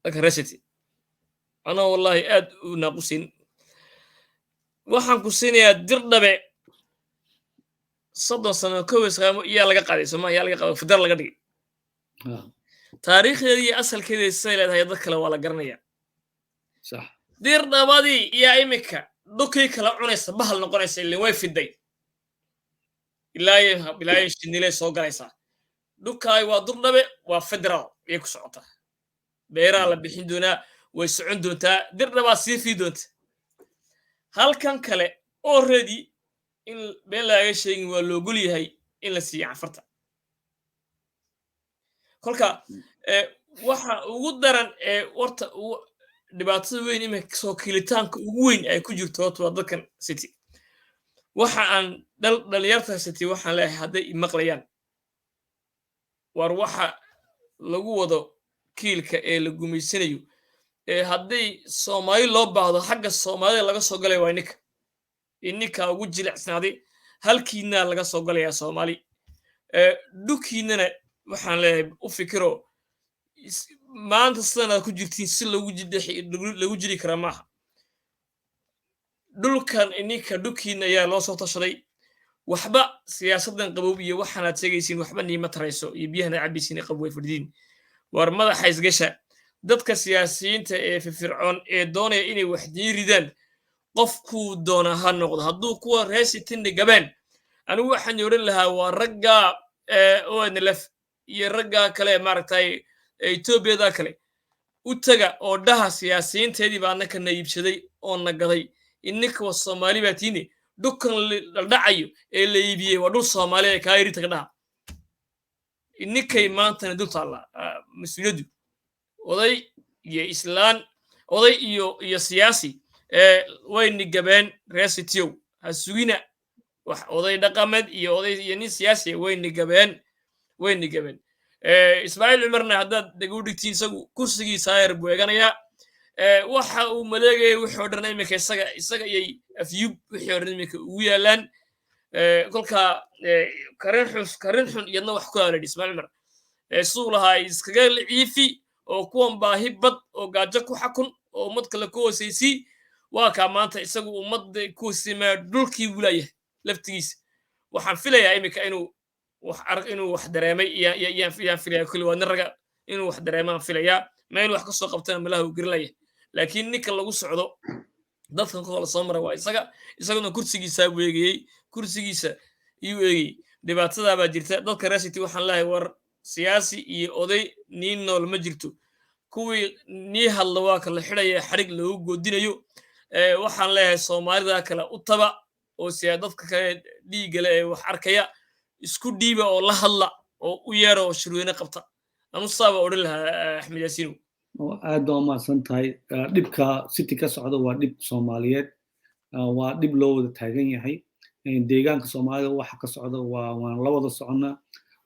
Speaker 2: dadkan reer City. Anaa wallaahi aad u naaqusin. Waxaan ku siinayaa Dirdhabe 30 sano kow yaa laga qaaday Soomaa, yaa laga qaaday, federal laga dhigay. Taariikhdeeda iyo asalkeeda say leedahay dad kale waa la garanaya. Dirdhabadii yaa iminka dhukii kala cunaysa, bahal noqonaysa, ilaa way fiday, ilaa Shinilay soo galaysaa. Dhukaay waa Durdhabe, waa federal ayay ku socotaa, beeraha la bixin doonaa, way socon doontaa, Dirdhabaa sii fii doonta. Halkan kale already in been laaga sheegin, waa loogol yahay in la siiyo Canfarta. Kolka waxa ugu daran ee warta dhibaatada weyn iminka soo kilitaanka ugu weyn ay ku jirto horta waa dadkan City. Waxa aan dhalinyarta City waxaan leeyahay, hadday imaqlayaan, war waxa lagu wado kiilka ee la gumaysanayo ee hadday Soomaali loo baahdo, xagga Soomaalida laga soo galaya waa ininka, ininkaa ugu jilicsanaaday, halkiinaa laga soo galayaa Soomaali. Dhukiinana waxaan leeyahay u fikiro. Maanta sidan aad ku jirtiin si lagu jiri karaa maaha. Dhulkan ininka dhukiina ayaa loo soo tashaday. Waxba siyaasaddan qabow iyo waxaanaad sheegaysiin waxba niima tarayso, iyo biyahan aad cabaysiin ee qabow way fadhidiin. War madaxa isgasha. Dadka siyaasiyiinta ee firfircoon ee doonaya inay wax diiridaan, qofkuu doona ha noqdo, hadduu kuwa reer City-na gabeen, anigu waxaan odhan lahaa waa ragga ONLF iyo ragga kale, maaragtay, Etoobiyada kale u taga oo dhaha: siyaasiyiinteedii baa annaka na iibsaday oo na gaday. Ininka waa Soomaali baa tiine, dhulkan la dhacayo ee la iibiyey waa dhul Soomaali ee kaa irita ka dhaha. Ininkay maantana dul taallaa mas-uuliyaddu. Oday iyo islaan, oday iyo siyaasi wayni gabeen. Reer Cityow, ha sugina wax oday dhaqameed iyo oday iyo nin siyaasi, wayni gabeen, wayni gabeen. Ismaaciil Cumarna haddaad dheg u dhigtiin, isagu kursigiisa ayar buu eeganayaa. Waxa uu maleegayay wixii o dhan iminka isaga iyay afyub wixii o dhan iminka ugu yaalaan. Kolka karin xun, karin xun iyadna wax ku aaladhi Ismaaciil Cumar siduu lahaa iskaga ciifi oo kuwan baahi bad oo gaajo ku xakun oo ummad kale ku hoosaysii. Waa kaa maanta isagu ummadda ku hoosimaya, dhulkii buu laayahay laftigiisa. Waxaan filayaa iminka inuu wax arag, inuu wax dareemay yaan filaya. Kulli waa nin raga, inuu wax dareemaan filayaa, meel wax kasoo qabtana malaha uu gelinaya. Laakiin ninka lagu socdo dadkan koola soo maray waa isaga, isaguna kursigiisaa buu eegayey, kursigiisa iyuu eegayey. Dhibaatadaa baa jirta. Dadka reer City waxaan leeyahay, war siyaasi iyo oday niin nool ma jirto. Kuwii nii hadla waa kala xidhaya, xarig loogu goodinayo. Waxaan leeyahay Soomaalida kale u taba oo siyaa dadka kale dhiiggale ee wax arkaya isku dhiiba oo la hadla oo u yeera oo shirweyne qabta. Anu saaba odhan lahaa, Axmed Yaasiinow.
Speaker 1: Aad baa umahadsan tahay. Dhibka City ka socda waa dhib Soomaaliyeed, waa dhib loo wada taagan yahay. Deegaanka Soomaalida waxa ka socda waa waan la wada soconnaa.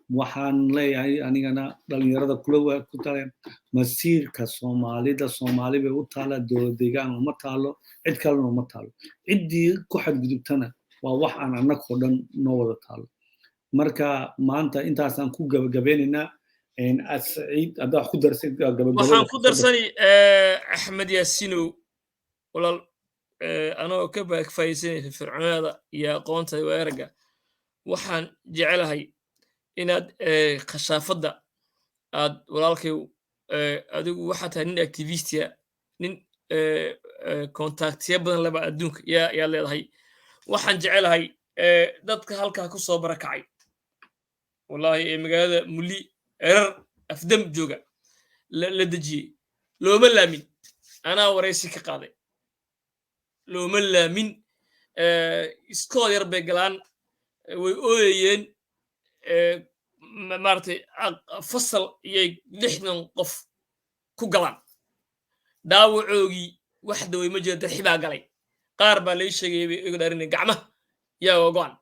Speaker 1: Waxaan leeyahay anigana dhalinyarada kula ku tale, masiirka Soomaalida Soomaali bay u taallaa, dowlad deegaan uma taalo, cid kalena uma taalo. Ciddii ku xadgudubtana waa wax aan annagoo dhan noo wada taalo. Marka maanta intaasaan ku gabagabeynaynaa. Saciid, haddaa wax ku darsan.
Speaker 2: Waxaan ku darsani, Axmed Yaasinow walaal, anagoo ka faa'iidaysanaya firfircoonada iyo aqoonta weerarga, waxaan jecelahay inaad khashaafadda aad walaalkay, adigu waxaa tahay nin activist-ia, nin contactiya badan leba adduunka yaa leedahay. Waxaan jecelahay dadka halkaa ku soo barakacay, wallahi, ee magaalada Muli Erar Afdam jooga la dejiyey, looma laamin. Anaa waraysi ka qaaday, looma laamin, iskool yar bay galaan, way ooyayeen, maaragtay, fasal iyay 60 qof ku galaan. Dhaawacoogii wax dawey ma jiro, darxi baa galay. Qaar baa lai sheegayay bay igu dhaarinay gacmaha yaa go'an.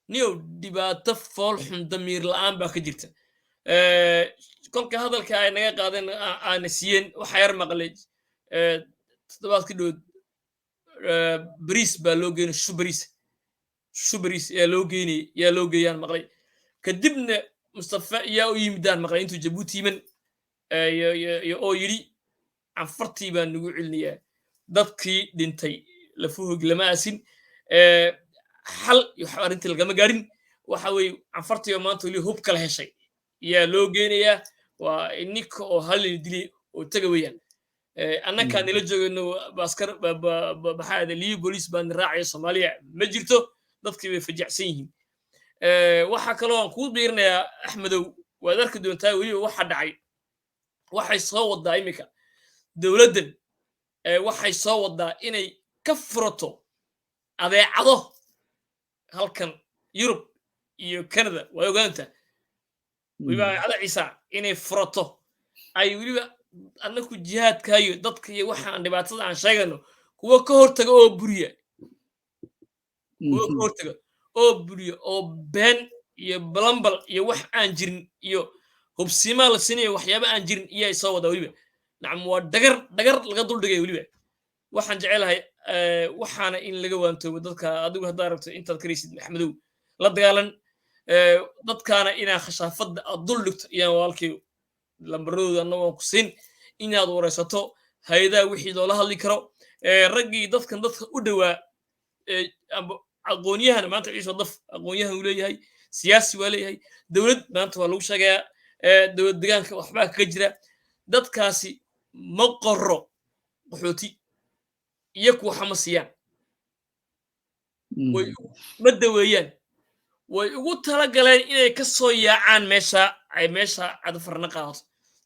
Speaker 2: Niyow, dhibaato fool xun, damiir la'aan baa ka jirta. Kolka hadalka ay naga qaadeen aana siiyeen, waxaa yar maqlay toddobaadkii dhood bariis baa loo geynay, shu bariis yaa loo geynay, yaa loo geeyaan maqlay. Kadibna Mustafa yaa u yimidaan maqlay intuu Jabuuti yiman oo yidhi, "Canfartii baan nagu celinayaa." Dadkii dhintay lafuhog lama aasin, xal iyo waxba arrintii lagama gaarin. Waxa weeye, canfartii oo maanta weli hub kala heshay yaa loo geenayaa. Waa ninka oo hallin dilay oo taga weeyaan. Annakaa nila joogayno baaskar, maxaa ahde, liyu booliis baan raacaya. Soomaaliya ma jirto, dadkii bay fajacsan yihiin. Waxaa kaloo aan kuu biirinayaa, Axmedow, waad arki doontaa weliba waxa dhacay. Waxay soo wadaa iminka dowladdan, waxay soo wadaa inay ka furato adeecado halkan Yurub iyo Canada. Waa ogaanta weliba adeecada Ciisa inay furato, ay weliba annaku jihaadkaayo dadka iyo waxaan dhibaatada aan sheegayno kuwa ka hortaga oo buriya, kuwa ka hortaga oo buriya, oo been iyo balambal iyo wax aan jirin iyo hubsiimaa la siinayo, waxyaaba aan jirin iyo ay soo wadaa weliba. Nacam, waa dhagar, dhagar laga duldhigay weliba. Waxaan jecelahay waxaana in laga waantoobo dadka. Adigu haddaa rabto intaad karaysid, Maxmedow, la dagaalan dadkaana inaa khashaafadda aad dul dhigto iyaan walaalkii lambaradooda anna waan ku siin, inaad waraysato hay-adaha wixii loola hadli karo, raggii dadkan dadka u dhowaa, aqoonyahan. Maanta Ciise Daf aqoonyahan uu leeyahay, siyaasi waa leeyahay, dowlad maanta waa lagu sheegayaa, dowlad degaanka waxbaa kaga jira. Dadkaasi ma qoro qaxooti, iyaku waxa ma siiyaan, ma daweeyaan. Way ugu talagaleen inay ka soo yaacaan meesha, ay meesha cadfarna qaadato.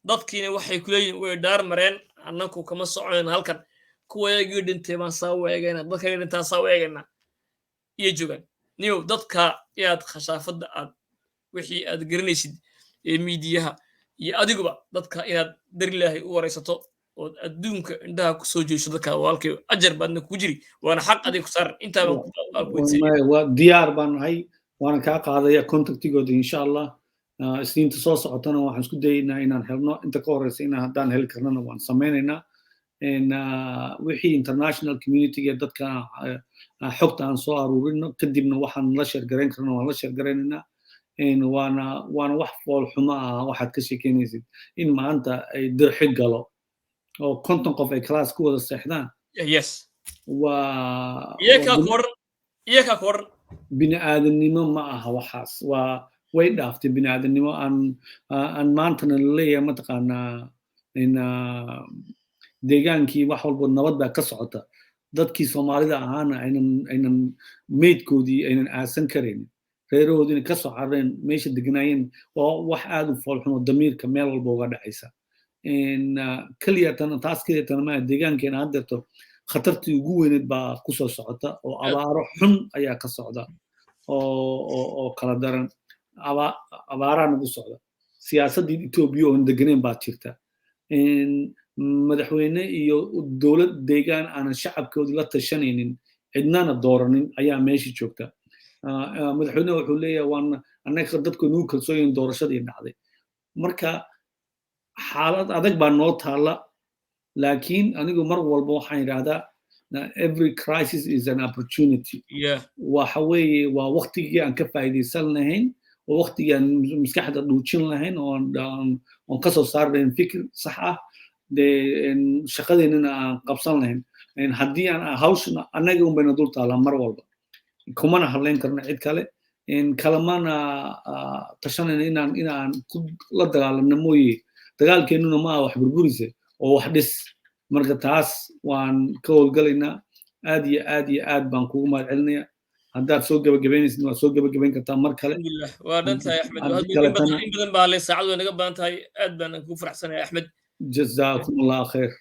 Speaker 2: Dadkiina waxay ku leeyihin, way dhaar mareen, annaku kama soconayn halkan, kuwayagii dhintay baan saa u eegayna, dadkayga dhintaan saa u eegaynaa iyo joogaan. Niyow, dadka inaad khashaafadda aad wixii aad garanaysid ee miidiyaha iyo adiguba dadka inaad darilaahay u waraysato ood adduunka indhaha ku soo jeesho dadka, walaalkay, ajar baadna ku jiri, waana xaq adiga ku saaran. Intaa
Speaker 1: baan waa diyaar baan nahay, waana kaa qaadaya contactigooda, insha Allah. Isniinta soo socotana waxaan isku dayaynaa inaan helno. Inta ka horeysa inaan haddaan heli karnana waan samaynaynaa. Wixii international community-ga dadka xogta aan soo aruurino, kadibna waxaan la share garayn karna waan la share garaynaynaa. Waana wax fool xumo ah waxaad ka sheekeynaysid, in maanta ay dirxi galo oo 50 qof ay class ku wada seexdaan. Waa
Speaker 2: Iyakaa ku oran.
Speaker 1: Bini aadamnimo ma aha waxaas, waa way dhaaftay bini aadamnimo. Aan maantana laleeyahay, mataqaanaa, deegaankii wax walba nabad baa ka socota, dadkii Soomaalida ahaana aynan meydkoodii aynan aasan karaynin, reerahoodiina ka soo carareen meesha degnaayeen. Waa wax aad u foolxumo, damiirka meel walba uga dhacaysa. Keliya tan taas keliya tan maa, deegaankeena haddeerto khatartii ugu weyneed baa kusoo socota oo abaaro xun ayaa ka socda oo kala daran. Abaaraa nagu socda, siyaasaddii Etoobiya oon degenayn baa jirta, madaxweyne iyo dowlad deegaan aanan shacabkoodii la tashanaynin, cidnana dooranin ayaa meesha joogta. Madaxweyneha wuxuu leeyahay, waan annaga dadku nagu kalsoon yihiin, doorashadii dhacday. Marka xaalad adag baa noo taalla, laakiin anigu mar walba waxaan idhaahdaa, every crisis is an opportunity. Waxa weeye, waa waktigii aan ka faa'iidaysan lahayn oo waktigii aan maskaxda dhuujin lahayn oon kasoo saari lahayn fikir sax ah, dee shaqadeennana aan qabsan lahayn. Haddii aan hawshan annaga un bayna dul taallaa mar walba, kumana hadlayn karno cid kale, kalamana tashanayna inaan ku la dagaalanno mooye. Dagaalkeennuna ma aha wax burburise oo wax dhis. Marka taas waan ka howlgalaynaa. Aad iyo aad iyo aad baan kugu mahad celinaya. Haddaad soo gebagabaynaysid, waad soo gebagabayn kartaa mar kale.
Speaker 2: Alxamdulilah, waa dhan tahay, Axmed. In badan baa le, saacad way naga badan tahay. Aad baan kugu faraxsanahay, Axmed.
Speaker 1: Jazaakum Allah khayr.